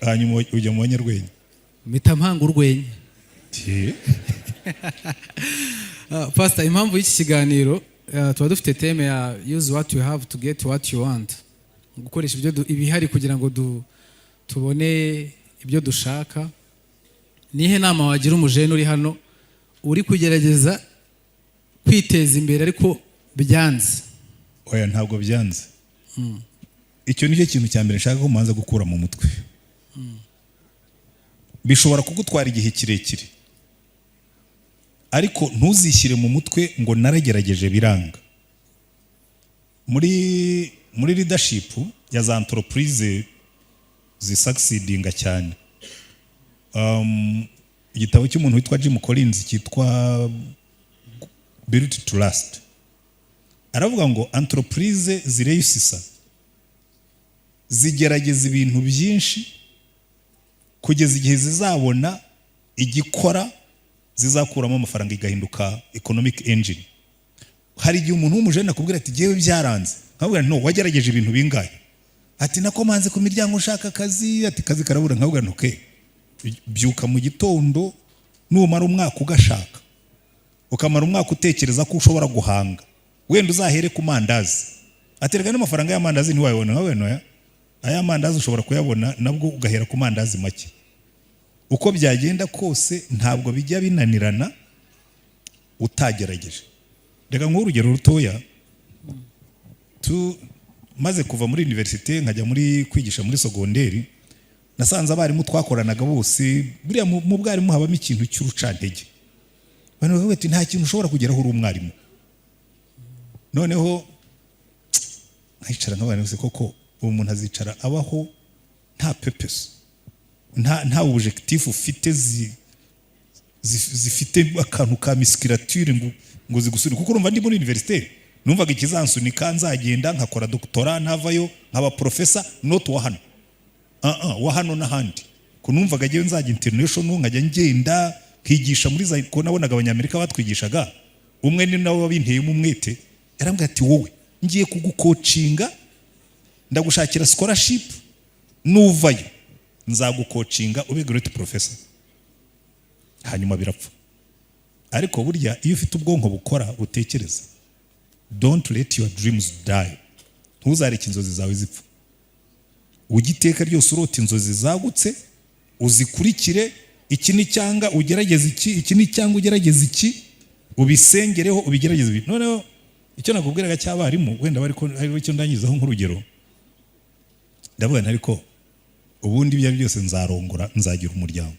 Hanyuma ujya mu banyarwenya. Mpita mpanga urwenya. Ti. Pastor, impamvu y'iki kiganiro, tuba dufite theme ya "Use what you have to get what you want", gukoresha ibyo ibihari kugira ngo tubone ibyo dushaka. Nihe nama wagira umujene uri hano uri kugerageza kwiteza imbere ariko byanze? Oya, ntabwo byanze. Icyo nicyo kintu cya mbere nshaka ko mubanza gukura mu mutwe. Bishobora kugutwara igihe kirekire, ariko ntuzishyire mu mutwe ngo naragerageje biranga. Muri leadership ya za entreprise zisucceedinga cyane, igitabo cy'umuntu witwa Jim Collins cyitwa Built to Last, aravuga ngo entreprise zireyusisa zigerageza ibintu byinshi kugeza igihe zizabona igikora zizakuramo amafaranga, igahinduka economic engine. Hari igihe umuntu w'umujene akubwira ati: "Jyewe byaranze." Nkabwira nti: "No wagerageje ibintu bingahe?" Ati: "Nakomanze ku miryango nshaka akazi." Ati: "Akazi karabura." Nkabwira nti: "Okay, byuka mu gitondo, numara umwaka ugashaka, ukamara umwaka utekereza ko ushobora guhanga, wenda uzahere ku mandazi." Aterega n'amafaranga y'amandazi ntiwayabona. Nka wenda aya mandazi ushobora kuyabona, nabwo ugahera ku mandazi make. Uko byagenda kose ntabwo bijya binanirana utagerageje. Reka nguhe urugero rutoya. Tu maze kuva muri université nkajya muri kwigisha muri sogonderi, nasanze abarimu twakoranaga bose, buriya mu bwarimu habamo ikintu cy'urucantege. Abantu bakavuga ati: "Nta kintu ushobora kugeraho uri umwarimu." Noneho nkicara nk'abantu bose, koko uwo muntu azicara abaho nta purpose, nta objectif ufite zifite akantu ka musculature ngo zigusunike? Kuko urumva ndi muri université numvaga ikizansunika nzagenda nkakora doctorat, navayo nkaba professor, not wa hano, wa hano n'ahandi. Ko numvaga ngewe nzajya international, nkajya ngenda nkigisha muri za, ko nabonaga Abanyamerika batwigishaga. Umwe ni nawe wabinteyemo umwete, yarambwira ati: "Wowe ngiye kugucoachinga, ndagushakira scholarship, nuvayo nzagucoachinga ube great professor." Hanyuma birapfa. Ariko burya iyo ufite ubwonko bukora, butekereza, don't let your dreams die. Ntuzareke inzozi zawe zipfa. Ujye iteka ryose urota inzozi zagutse, uzikurikire. Iki ni cyanga ugerageza iki, iki ni cyanga ugerageza iki. Ubisengereho, ubigerageze. Noneho icyo nakubwiraga cy'abarimu, wenda bari ko ari icyo ndangizaho nk'urugero. Ndavuga nti: "Ariko ubundi ibyo ari byose nzarongora, nzagira umuryango,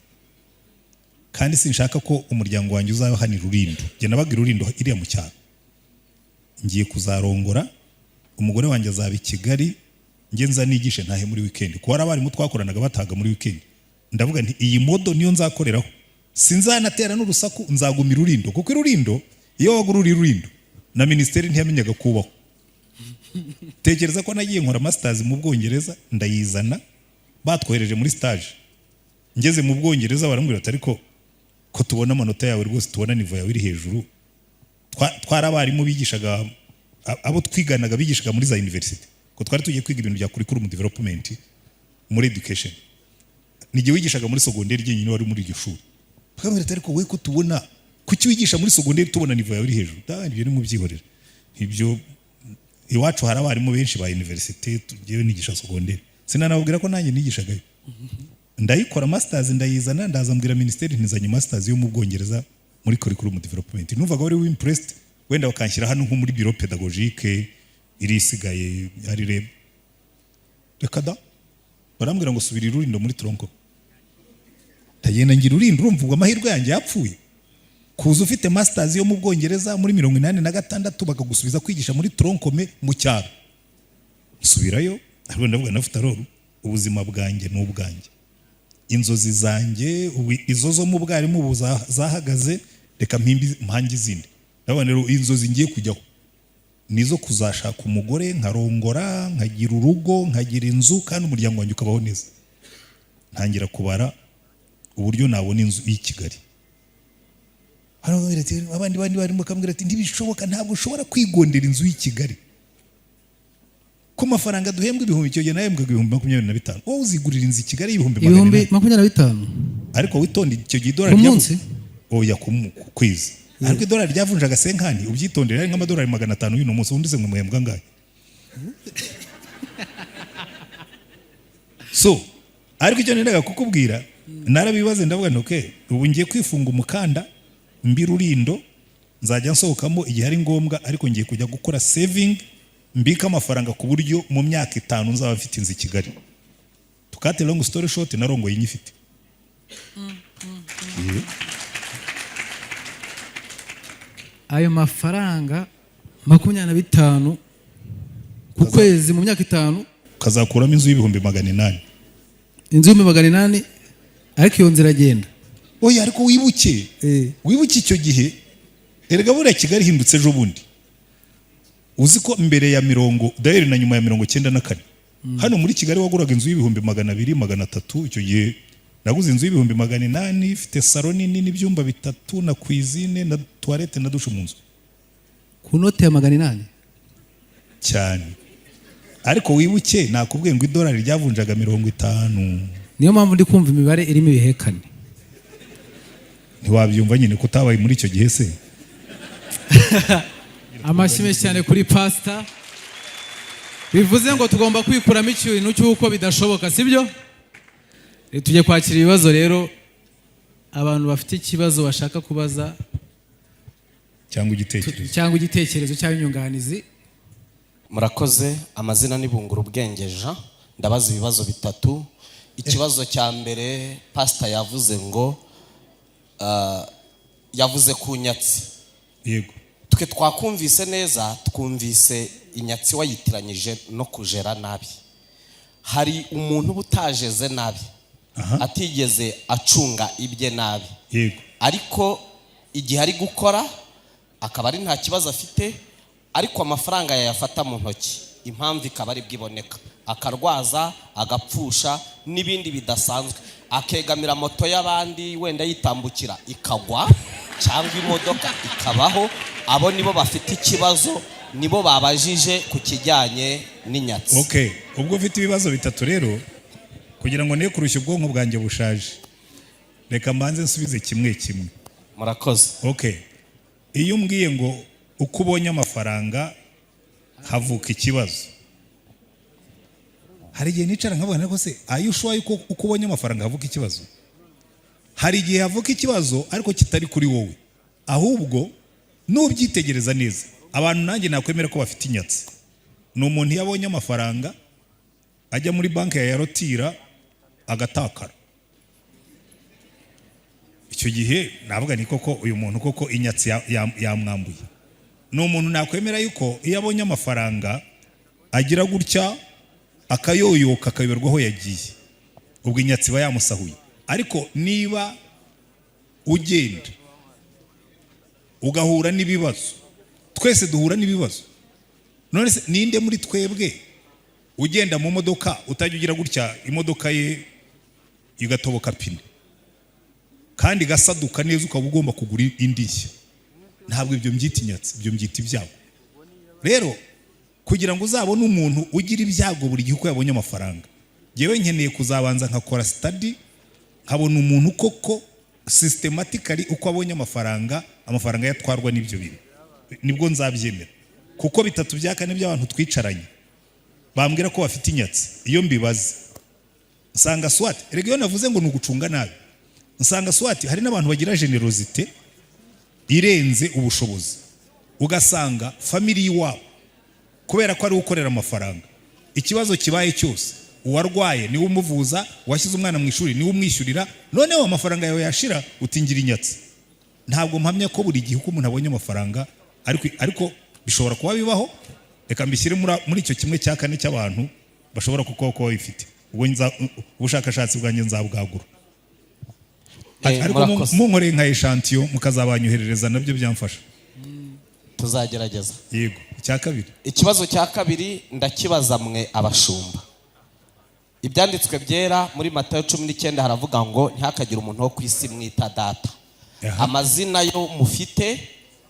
kandi sinshaka ko umuryango wanjye uzaba hano i Rurindo." Njye nabaga i Rurindo iriya mu cyaro. Ngiye kuzarongora, umugore wanjye azaba i Kigali, njye nza nigishe ntahe muri weekend, kuko hari abarimu twakoranaga bataga muri weekend. Ndavuga nti: "Iyi model niyo nzakoreraho, sinzanatera n'urusaku, nzaguma i Rurindo." Kuko i Rurindo, iyo waga uri i Rurindo, na minisiteri ntiyamenyaga kubaho. Tekereza ko nagiye nkora masters mu Bwongereza, ndayizana, batwohereje muri stage. Ngeze mu Bwongereza barambwira ati: "Ariko ko tubona amanota yawe rwose, tubona niveau yawe iri hejuru." Twari abarimu bigishaga, abo twiganaga bigishaga muri za university, ko twari tugiye kwiga ibintu bya curriculum development muri education. N'igihe wigishaga muri secondaire jyenyine wari muri iryo shuri. Bakambwira ati: "Ariko we ko tubona, kuki wigisha muri secondaire, tubona niveau yawe iri hejuru?" Da, ibyo ni mubyihorere, ibyo iwacu hari abarimu benshi ba université, tugiye nigisha secondaire. Sinanababwira ko nanjye nigishagayo. Ndayikora masters, ndayizana, ndaza mbwira minisiteri ntizanye masters yo mu Bwongereza muri curriculum development. Numvaga bari impressed, wenda bakanshyira hano nko muri bureau pédagogique iri isigaye ari REB. Reka da, barambwira ngo: "Subira i Rurindo muri tronc commun." Ndagenda ngira Rurindo. Urumva ubwo amahirwe yanjye yapfuye? Kuza ufite masters yo mu Bwongereza muri 86, bakagusubiza kwigisha muri tronc commun mu cyaro. Nsubirayo, ariko ndavuga nafite aroro, ubuzima bwanjye ni ubwanjye, inzozi zanjye ubu izo zo mu bwarimu ubu zahagaze, reka mpimbi mpange izindi. Ndabona rero inzozi ngiye kujyaho nizo kuzashaka umugore, nkarongora, nkagira urugo, nkagira inzu, kandi umuryango wanjye ukabaho neza. Ntangira kubara uburyo nabona inzu y'i Kigali. Barambwira ati, abandi bandi barimo bakambwira ati: "Ntibishoboka, ntabwo ushobora kwigondera inzu y'i Kigali ku mafaranga duhembwa ibihumbi." Icyo gihe nahembwaga 25,000. Wowe uzigurira inzu i Kigali y'ibihumbi magana ibihumbi inani 25? Ariko witonde, icyo gihe idolari Ku munsi? Oya, ku kwezi. Ariko idolari ryavunjaga cinquante, ubyitondere, ari nk'amadolari 500 y'uno munsi. Ubundi se mwe muhembwa angahe? So ariko icyo nendaga kukubwira, narabibaze, ndavuga nti: "Okay, ubu ngiye kwifunga umukanda mbi Rurindo, nzajya nsohokamo igihe ari ngombwa, ariko ngiye kujya gukora saving, mbika amafaranga ku buryo mu myaka 5 nzaba mfite inzu i Kigali." To cut long story short, narongoye nyifite. Yeah. Ayo mafaranga 25 ku kwezi mu myaka 5, ukazakuramo inzu y'ibihumbi 800. Inzu y'ibihumbi 800? Ariko iyo nzira iragenda. Oya, ariko wibuke, wibuke icyo gihe erega buriya Kigali ihindutse ejo bundi. Uzi ko mbere ya mirongo dayeri na nyuma ya 94 hano muri Kigali waguraga inzu y'ibihumbi 200, 300? Icyo gihe naguze inzu y'ibihumbi 800, ifite salon nini n'ibyumba bitatu na cuisine na toilette na douche mu nzu. Ku note ya 800? Cyane. Ariko wibuke nakubwiye ngo idolari ryavunjaga 50. Niyo mpamvu ndi kumva imibare irimo ibihekane. Ntiwabyumva nyine ko utabaye muri icyo gihe se. Amashyi menshi cyane kuri pasita. Bivuze ngo tugomba kwikuramo ikintu cy'uko bidashoboka, sibyo? Tujye kwakira ibibazo rero, abantu bafite ikibazo bashaka kubaza cyangwa igitekerezo. Cyangwa igitekerezo cyangwa inyunganizi. Murakoze. Amazina ni Bungura Ubwenge Jean. Ndabaza ibibazo bitatu. Ikibazo cya mbere, pasita yavuze ngo yavuze ku nyatsi. Yego. Twe twakumvise neza, twumvise inyatsi wayitiranyije no kujera nabi. Hari umuntu uba utajeze nabi, atigeze acunga ibye nabi, ariko igihe ari gukora akaba ari nta kibazo afite, ariko amafaranga yayafata mu ntoki, impamvu ikaba ari bwo iboneka, akarwaza, agapfusha n'ibindi bidasanzwe, akegamira moto y'abandi, wenda yitambukira ikagwa cyangwa imodoka ikabaho. Abo nibo bafite ikibazo, nibo babajije ku kijyanye n'inyatsi. Okay, ubwo ufite ibibazo bitatu rero, kugira ngo ne kurushya ubwonko bwanjye bushaje, reka mbanze nsubize kimwe kimwe. Murakoze. Okay, iyo umbwiye ngo uko ubonye amafaranga havuka ikibazo, hari igihe nicara nkavuga: "Ariko se ayo ushoye, uko ubonye amafaranga havuka ikibazo?" Hari igihe havuka ikibazo, ariko kitari kuri wowe, ahubwo Nubyitegereza neza, abantu nanjye nakwemera ko bafite inyatsi ni umuntu iyo abonye amafaranga ajya muri banki yayarotira agatakara. Icyo gihe navuga ni koko uyu muntu koko inyatsi yamwambuye. Ni umuntu nakwemera yuko iyo abonye amafaranga agira gutya akayoyoka, akayoberwa aho yagiye, ubwo inyatsi iba yamusahuye. Ariko niba ugenda ugahura n'ibibazo, twese duhura n'ibibazo. None se ninde muri twebwe ugenda mu modoka utajya ugira gutya imodoka ye igatoboka pine kandi igasaduka neza, ukaba ugomba kugura indi nshya? Ntabwo ibyo mbyita inyatsi, ibyo mbyita ibyago. Rero kugira ngo uzabone umuntu ugira ibyago buri gihe uko yabonye amafaranga, ngewe nkeneye kuzabanza nkakora study, nkabona umuntu koko systematically uko abonye amafaranga, amafaranga yatwarwa n'ibyo bintu, nibwo nzabyemera. Kuko bitatu bya kane by'abantu twicaranye bambwira ko bafite inyatsi, iyo mbibaze nsanga soit, erega iyo navuze ngo ni ugucunga nabi, nsanga soit hari n'abantu bagira générosité irenze ubushobozi, ugasanga famille y'iwabo, kubera ko ari we ukorera amafaranga, ikibazo kibaye cyose, uwarwaye niwe umuvuza, uwashyize umwana mu ishuri niwe umwishyurira. Noneho amafaranga yawe yashira utingira inyatsi. Ntabwo mpamya ko buri gihe uko umuntu abonye amafaranga, ariko bishobora kuba bibaho. Reka mbishyire muri icyo kimwe cya kane cy'abantu bashobora kuba babifite. Ubwo ubushakashatsi bwanjye nzabwagura. Ariko Murakoze. Munkoreye nka échantillon mukazabanyoherereza, nabyo byamfasha. Tuzagerageza. Yego, icya kabiri. Ikibazo cya kabiri ndakibaza mwe abashumba. Ibyanditswe byera muri Matayo 19 haravuga ngo ntihakagire umuntu wo ku isi mwita data. Amazina yo mufite,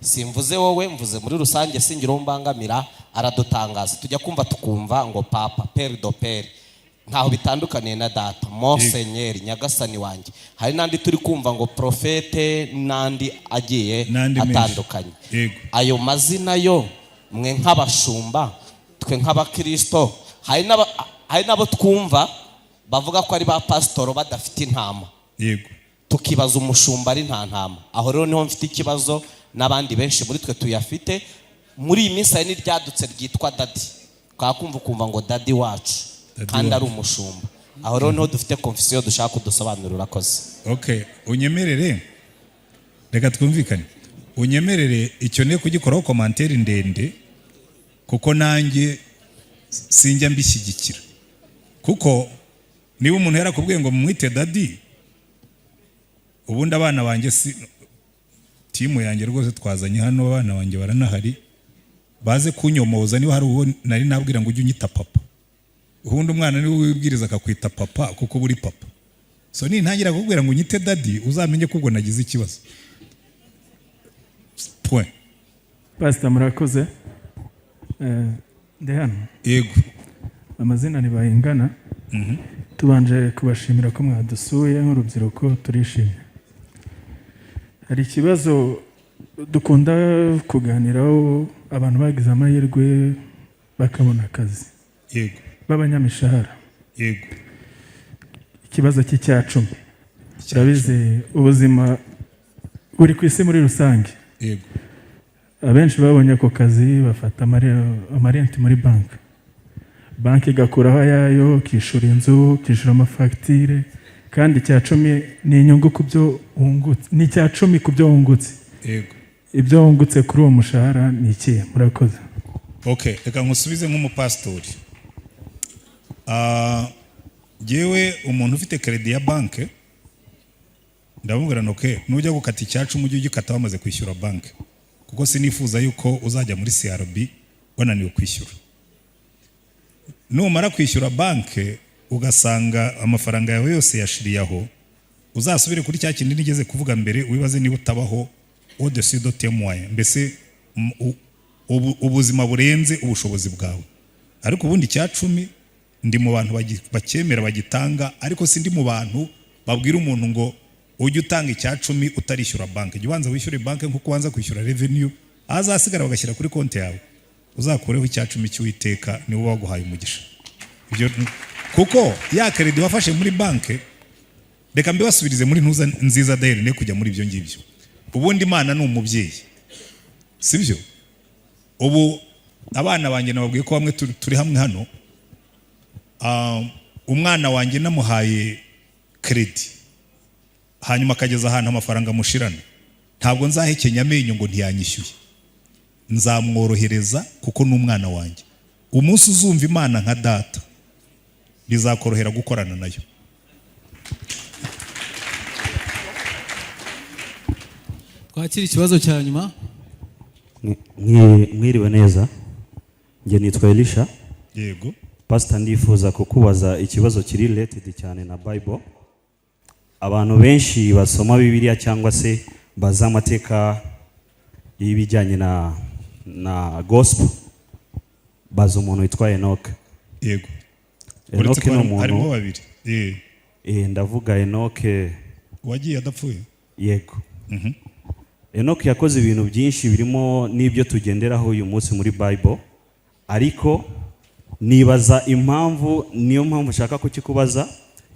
simvuze wowe, mvuze muri rusange, singira uwo mbangamira, aradutangaza. Tujya kumva tukumva ngo papa, père de père, ntaho bitandukaniye na data, monseigneur, nyagasani wanjye. Hari n'andi turi kumva ngo prophète, n'andi agiye N'andi menshi. atandukanye. Ayo mazina yo mwe nk'abashumba, twe nk'abakirisito, hari n'abo twumva bavuga ko ari ba pasitoro badafite intama, tukibaza umushumba ari nta ntama. Aho rero niho mfite ikibazo, n'abandi benshi muri twe tuyafite. Muri iyi minsi hari n'iryadutse ryitwa daddy, twakumva ukumva ngo daddy wacu, Daddy kandi ari wacu. umushumba. Aho rero niho dufite confusion, dushaka kudusobanurira. Urakoze. Okay, unyemerere, reka twumvikane. Unyemerere icyo ne kugikoraho commentaire ndende, kuko nanjye sinjya mbishyigikira. Kuko niba umuntu yarakubwiye ngo mumwite daddy, ubundi abana banjye, si team yanjye rwose twazanye hano, abana banjye baranahari, baze kunyomoza niba hari uwo nari nabwira ngo ujye unyita papa. Ubundi umwana niwe wibwiriza akakwita papa, kuko uba uri papa. So nintangira kukubwira ngo unyite daddy, uzamenye ko ubwo nagize ikibazo, point. Pasita, murakoze. Ndi hano. Yego. Amazina ntibayingana. Tubanje kubashimira ko mwadusuye nk'urubyiruko, turishimye. Hari ikibazo dukunda kuganiraho, abantu bagize amahirwe bakabona akazi b'abanyamishahara, ikibazo cy'icyacumi. Turabizi, ubuzima buri ku isi muri rusange, abenshi babonye ako kazi bafata amarenti muri banki, banki igakuraho ayayo, ikishyura inzu, ikishyura amafagitire, kandi icya cumi ni inyungu ku byo wungutse, ni icya cumi ku byo wungutse. Ibyo wungutse kuri uwo mushahara ni ikihe? Murakoze. Okay, reka nkusubize nk'umupasitori. Jyewe umuntu ufite crédit ya banki ndamubwira ngo okay, nujya gukata icyacu ujye ugikata wamaze kwishyura banki, kuko sinifuza yuko uzajya muri CRB wananiwe kwishyura. Numara kwishyura banki ugasanga amafaranga yawe yose yashiriye aho, uzasubire kuri cya kindi nigeze kuvuga mbere, wibaze niba utabaho au-dessus de tes moyens, mbese ubuzima burenze ubushobozi bwawe. Ariko ubundi icya cumi ndi mu bantu bacyemera, bagitanga, ariko si ndi mu bantu babwira umuntu ngo ujye utanga icya cumi utarishyura banki. Jya ubanza wishyure banki nk'uko ubanza kwishyura revenue, ahazasigara bagashyira kuri konti yawe, uzakureho icya cumi cy'Uwiteka, niwe waguhaye umugisha. Ibyo kuko ya crédit wafashe muri banki, reka mbibasubirize muri ntuza nziza dayeri, ne kujya muri ibyo ngibyo. Ubundi Imana ni umubyeyi. Sibyo? Ubu abana banjye nababwiye ko bamwe turi hamwe hano. Umwana wanjye namuhaye crédit, hanyuma akageza ahantu amafaranga amushirana, ntabwo nzahekenya amenyo ngo ntiyanyishyuye. Nzamworohereza kuko ni umwana wanjye. Umunsi uzumva Imana nka data, bizakorohera gukorana nayo. Twakira ikibazo cya nyuma. Mwiriwe neza, njye nitwa Elisha. Yego. Pastor, ndifuza kukubaza ikibazo kiri related cyane na Bible. Abantu benshi basoma Bibiliya cyangwa se bazi amateka y'ibijyanye na gospel bazi umuntu witwa Enoch. Enoch Uretse ko ni harimo umuntu babiri. Ndavuga Enoch Wagiye adapfuye. Yego. Enoch yakoze ibintu byinshi birimo n'ibyo tugenderaho uyu munsi muri Bible, ariko nibaza impamvu, niyo mpamvu nshaka kukikubaza,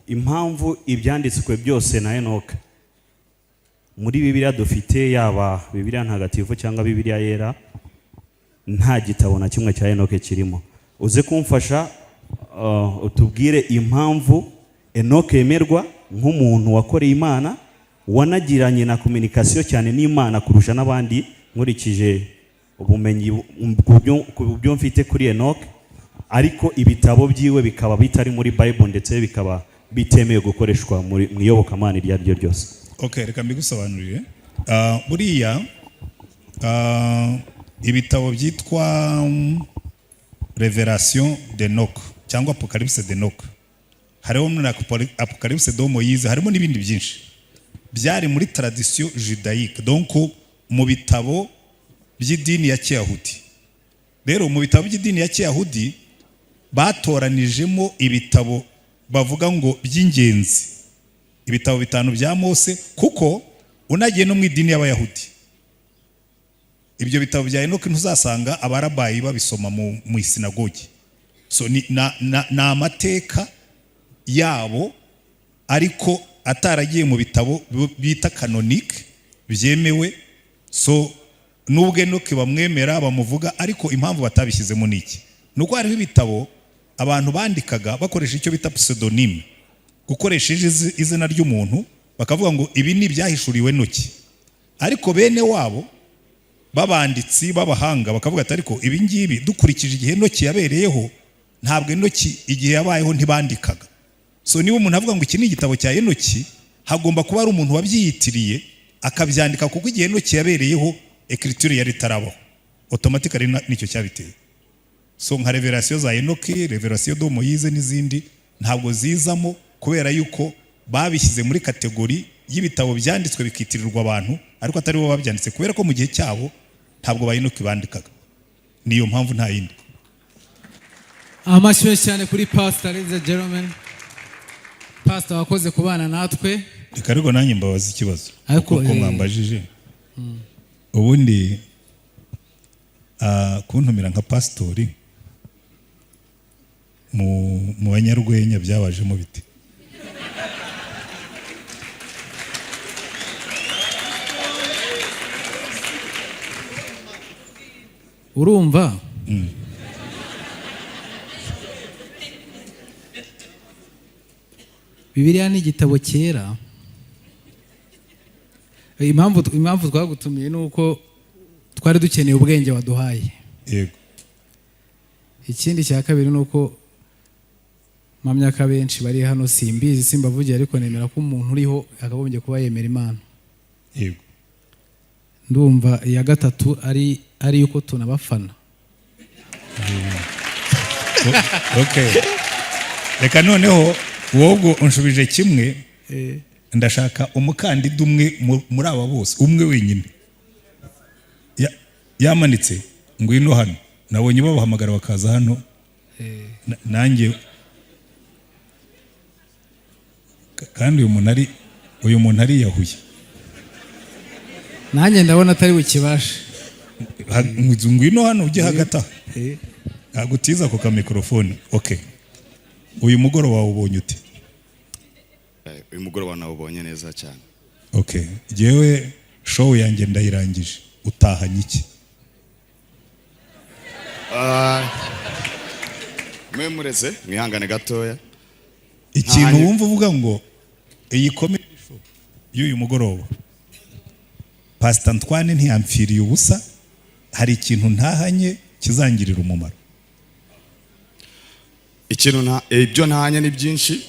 impamvu ibyanditswe byose na Enoch muri Bibiliya dufite, yaba Bibiliya ntagatifu cyangwa Bibiliya yera, nta gitabo na kimwe cya Enoch kirimo. Uze kumfasha utubwire impamvu Enoch yemerwa nk'umuntu wakoreye Imana, wanagiranye na communication cyane n'Imana kurusha n'abandi, nkurikije ubumenyi ku byo mfite kuri Enoch, ariko ibitabo byiwe bikaba bitari muri Bible, ndetse bikaba bitemewe gukoreshwa mu iyobokamana iryo ari ryo ryose. Okay, reka mbigusobanurire. Buriya ibitabo byitwa Révélation d'Enoch cyangwa Apocalypse d'Enoch, hariho na Apocalypse de Moïse, harimo n'ibindi byinshi byari muri tradition judaïque, donc mu bitabo by'idini ya Kiyahudi. Rero mu bitabo by'idini ya Kiyahudi batoranijemo ibitabo bavuga ngo by'ingenzi, ibitabo bitanu bya Mose, kuko unagiye no mu idini y'Abayahudi, ibyo bitabo bya Enoki ntuzasanga abarabayi babisoma mu isinagogi. So ni amateka yabo, ariko ataragiye mu bitabo bita canonique byemewe. So nubwo Enoki bamwemera, bamuvuga, ariko impamvu batabishyizemo ni iki? Ni uko hariho ibitabo abantu bandikaga bakoresha icyo bita pseudonyme, gukoresha izina ry'umuntu, bakavuga ngo ibi ni ibyahishuriwe Enoki, ariko bene wabo b'abanditsi b'abahanga bakavuga ati: "Ariko ibi ngibi dukurikije igihe Enoki yabereyeho, ntabwo Enoki igihe yabayeho ntibandikaga." So niba umuntu avuga ngo iki ni igitabo cya Enoki, hagomba kuba ari umuntu wabyiyitiriye akabyandika, kuko igihe Enoki yabereyeho écriture yari itarabaho. Automatically nicyo cyabiteye. So nka révélation za Enoki, Révélation de Moïse n'izindi, ntabwo zizamo kubera yuko babishyize muri catégorie y'ibitabo byanditswe bikitirirwa abantu, ariko atari bo babyanditse, kubera ko mu gihe cyabo ntabwo ba Enoki bandikaga. Niyo mpamvu, nta yindi. Amashyi menshi cyane kuri Pastor. Ladies and gentlemen, Pastor, wakoze kubana natwe. Reka ariko nanjye mbabaza ikibazo, Ariko, kuko mwambajije ubundi kuntumira nka pasitori mu banyarwenya byabajemo bite? Urumva, Bibiliya ni igitabo cyera. Impamvu twagutumiye ni uko twari dukeneye ubwenge waduhaye. Ikindi cya kabiri ni uko mpamya ko abenshi bari hano, simbizi, simbavugiye, ariko nemera ko umuntu uriho yakagombye kuba yemera Imana. Ndumva iya gatatu ari uko tunabafana. Okay, reka noneho wowe ubwo unshubije kimwe. Ndashaka umukandida umwe muri aba bose, umwe wenyine. Yamanitse, ngwino hano. Nabonye babahamagara bakaza hano. Nanjye kandi uyu muntu ariyahuye. Nanjye ndabona atari bukibashe. Ngwino hano ujye hagati aho, ntabwo utiza ako kamikorofone. Okay, uyu mugoroba wawubonye ute? Uyu mugoroba nawubonye neza cyane. Okay, jyewe show yanjye ndayirangije. Utahanye iki? Mwe muretse mwihangane gatoya. Ikintu wumva uvuga ngo iyi comedy show y'uyu mugoroba, Pastor Antoine ntiyampfiriye ubusa, hari ikintu ntahanye kizangirira umumaro. Ikintu nta ibyo ntahanye ni byinshi,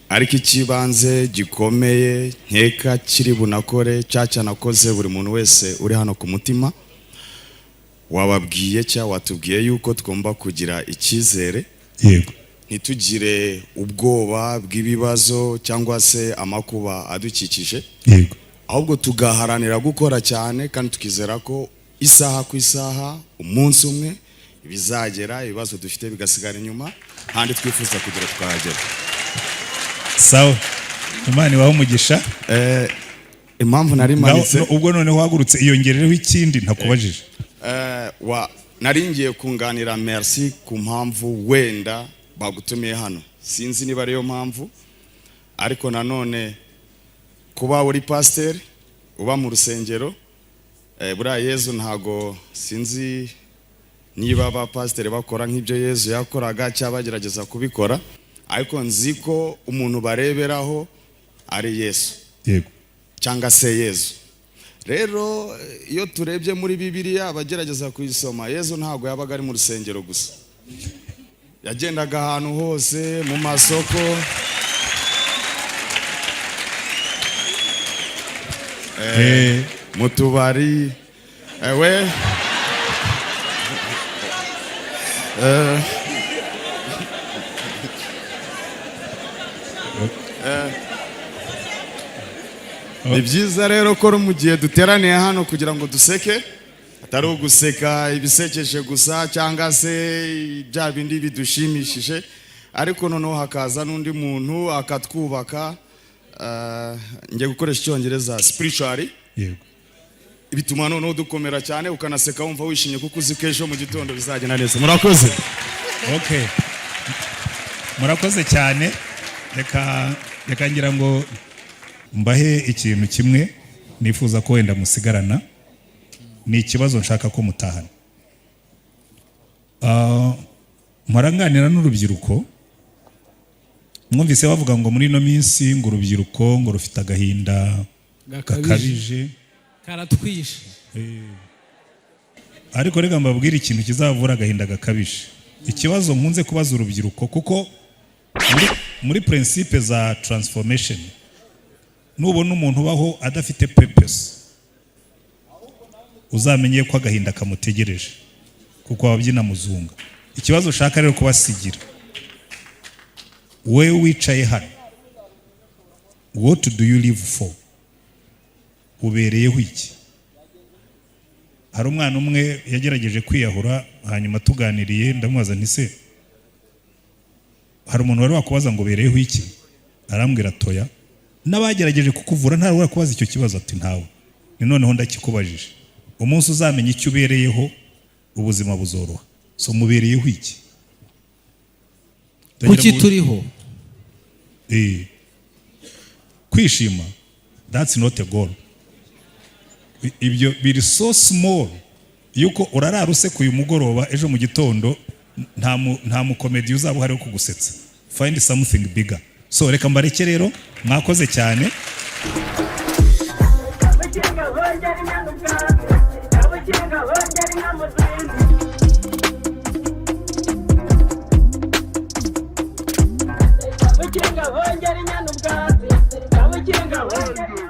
ariko icy'ibanze gikomeye nkeka kiri bunakore cya nakoze buri muntu wese uri hano ku mutima, wababwiye cyangwa watubwiye yuko tugomba kugira icyizere, ntitugire ubwoba bw'ibibazo cyangwa se amakuba adukikije, ahubwo tugaharanira gukora cyane kandi tukizera ko isaha ku isaha, umunsi umwe bizagera, ibibazo dufite bigasigara inyuma, kandi twifuza kugera tukahagera. Sawa, Imana ibahe umugisha. Impamvu nari manitse Ubwo noneho uhagurutse, iyongerereho ikindi ntakubajije. Wa nari ngiye kunganira Merci ku mpamvu wenda bagutumiye hano. Sinzi niba ariyo mpamvu, ariko nanone kuba uri pasiteri uba mu rusengero, buriya Yezu ntago, sinzi niba abapasiteri bakora nk'ibyo Yezu yakoraga cyangwa bagerageza kubikora, ariko nzi ko umuntu bareberaho ari Yesu cyangwa se Yezu. Rero iyo turebye muri Bibiliya, abagerageza kuyisoma, Yezu ntabwo yabaga ari mu rusengero gusa, yagendaga ahantu hose, mu masoko, mu tubari, ewe. Ni byiza rero ko mu gihe duteraniye hano kugira ngo duseke, atari uguseka ibisekeje gusa cyangwa se bya bindi bidushimishije, ariko noneho hakaza n'undi muntu akatwubaka, ngiye gukoresha icyongereza, spiritually, bituma noneho dukomera cyane, ukanaseka wumva wishimye kuko uzi ko ejo mu gitondo bizagenda neza. Murakoze. Okay, murakoze cyane. Reka ngira ngo mbahe ikintu kimwe nifuza ko wenda musigarana. Ni ikibazo nshaka ko mutahana. Mpora nganira n'urubyiruko, mwumvise bavuga ngo muri ino minsi ngo urubyiruko ngo rufite agahinda Gakabije. gakabije. Karatwishe. Ariko reka mbabwire ikintu kizavura agahinda gakabije. Ikibazo nkunze kubaza urubyiruko, kuko muri principe za transformation, nubona umuntu ubaho adafite purpose, uzamenye ko agahinda kamutegereje, kuko ababyina muzunga. Ikibazo ushaka rero kubasigira, wowe wicaye hano: what do you live for? Ubereyeho iki? Hari umwana umwe yagerageje kwiyahura, hanyuma tuganiriye ndamubaza nti: "Se hari umuntu wari wakubaza ngo ubereyeho iki?" Arambwira: "Toya." "N'abagerageje kukuvura ntawe wakubaza icyo kibazo?" Ati: "Ntawe." Ni noneho ndakikubajije. Umunsi uzamenya icyo ubereyeho, ubuzima buzoroha. So mubereyeho iki? Kuki turiho? Kwishima, that's not a goal. Ibyo biri so small yuko urarara useka uyu mugoroba, ejo mu gitondo nta mukomedi uzaba uhari wo kugusetsa. Find something bigger. So reka mbareke rero, mwakoze cyane. Abakinga bongera inyana ubwatsi, abakinga bongera inka mu zindi. Abakinga bongera inyana ubwatsi, abakinga bongera.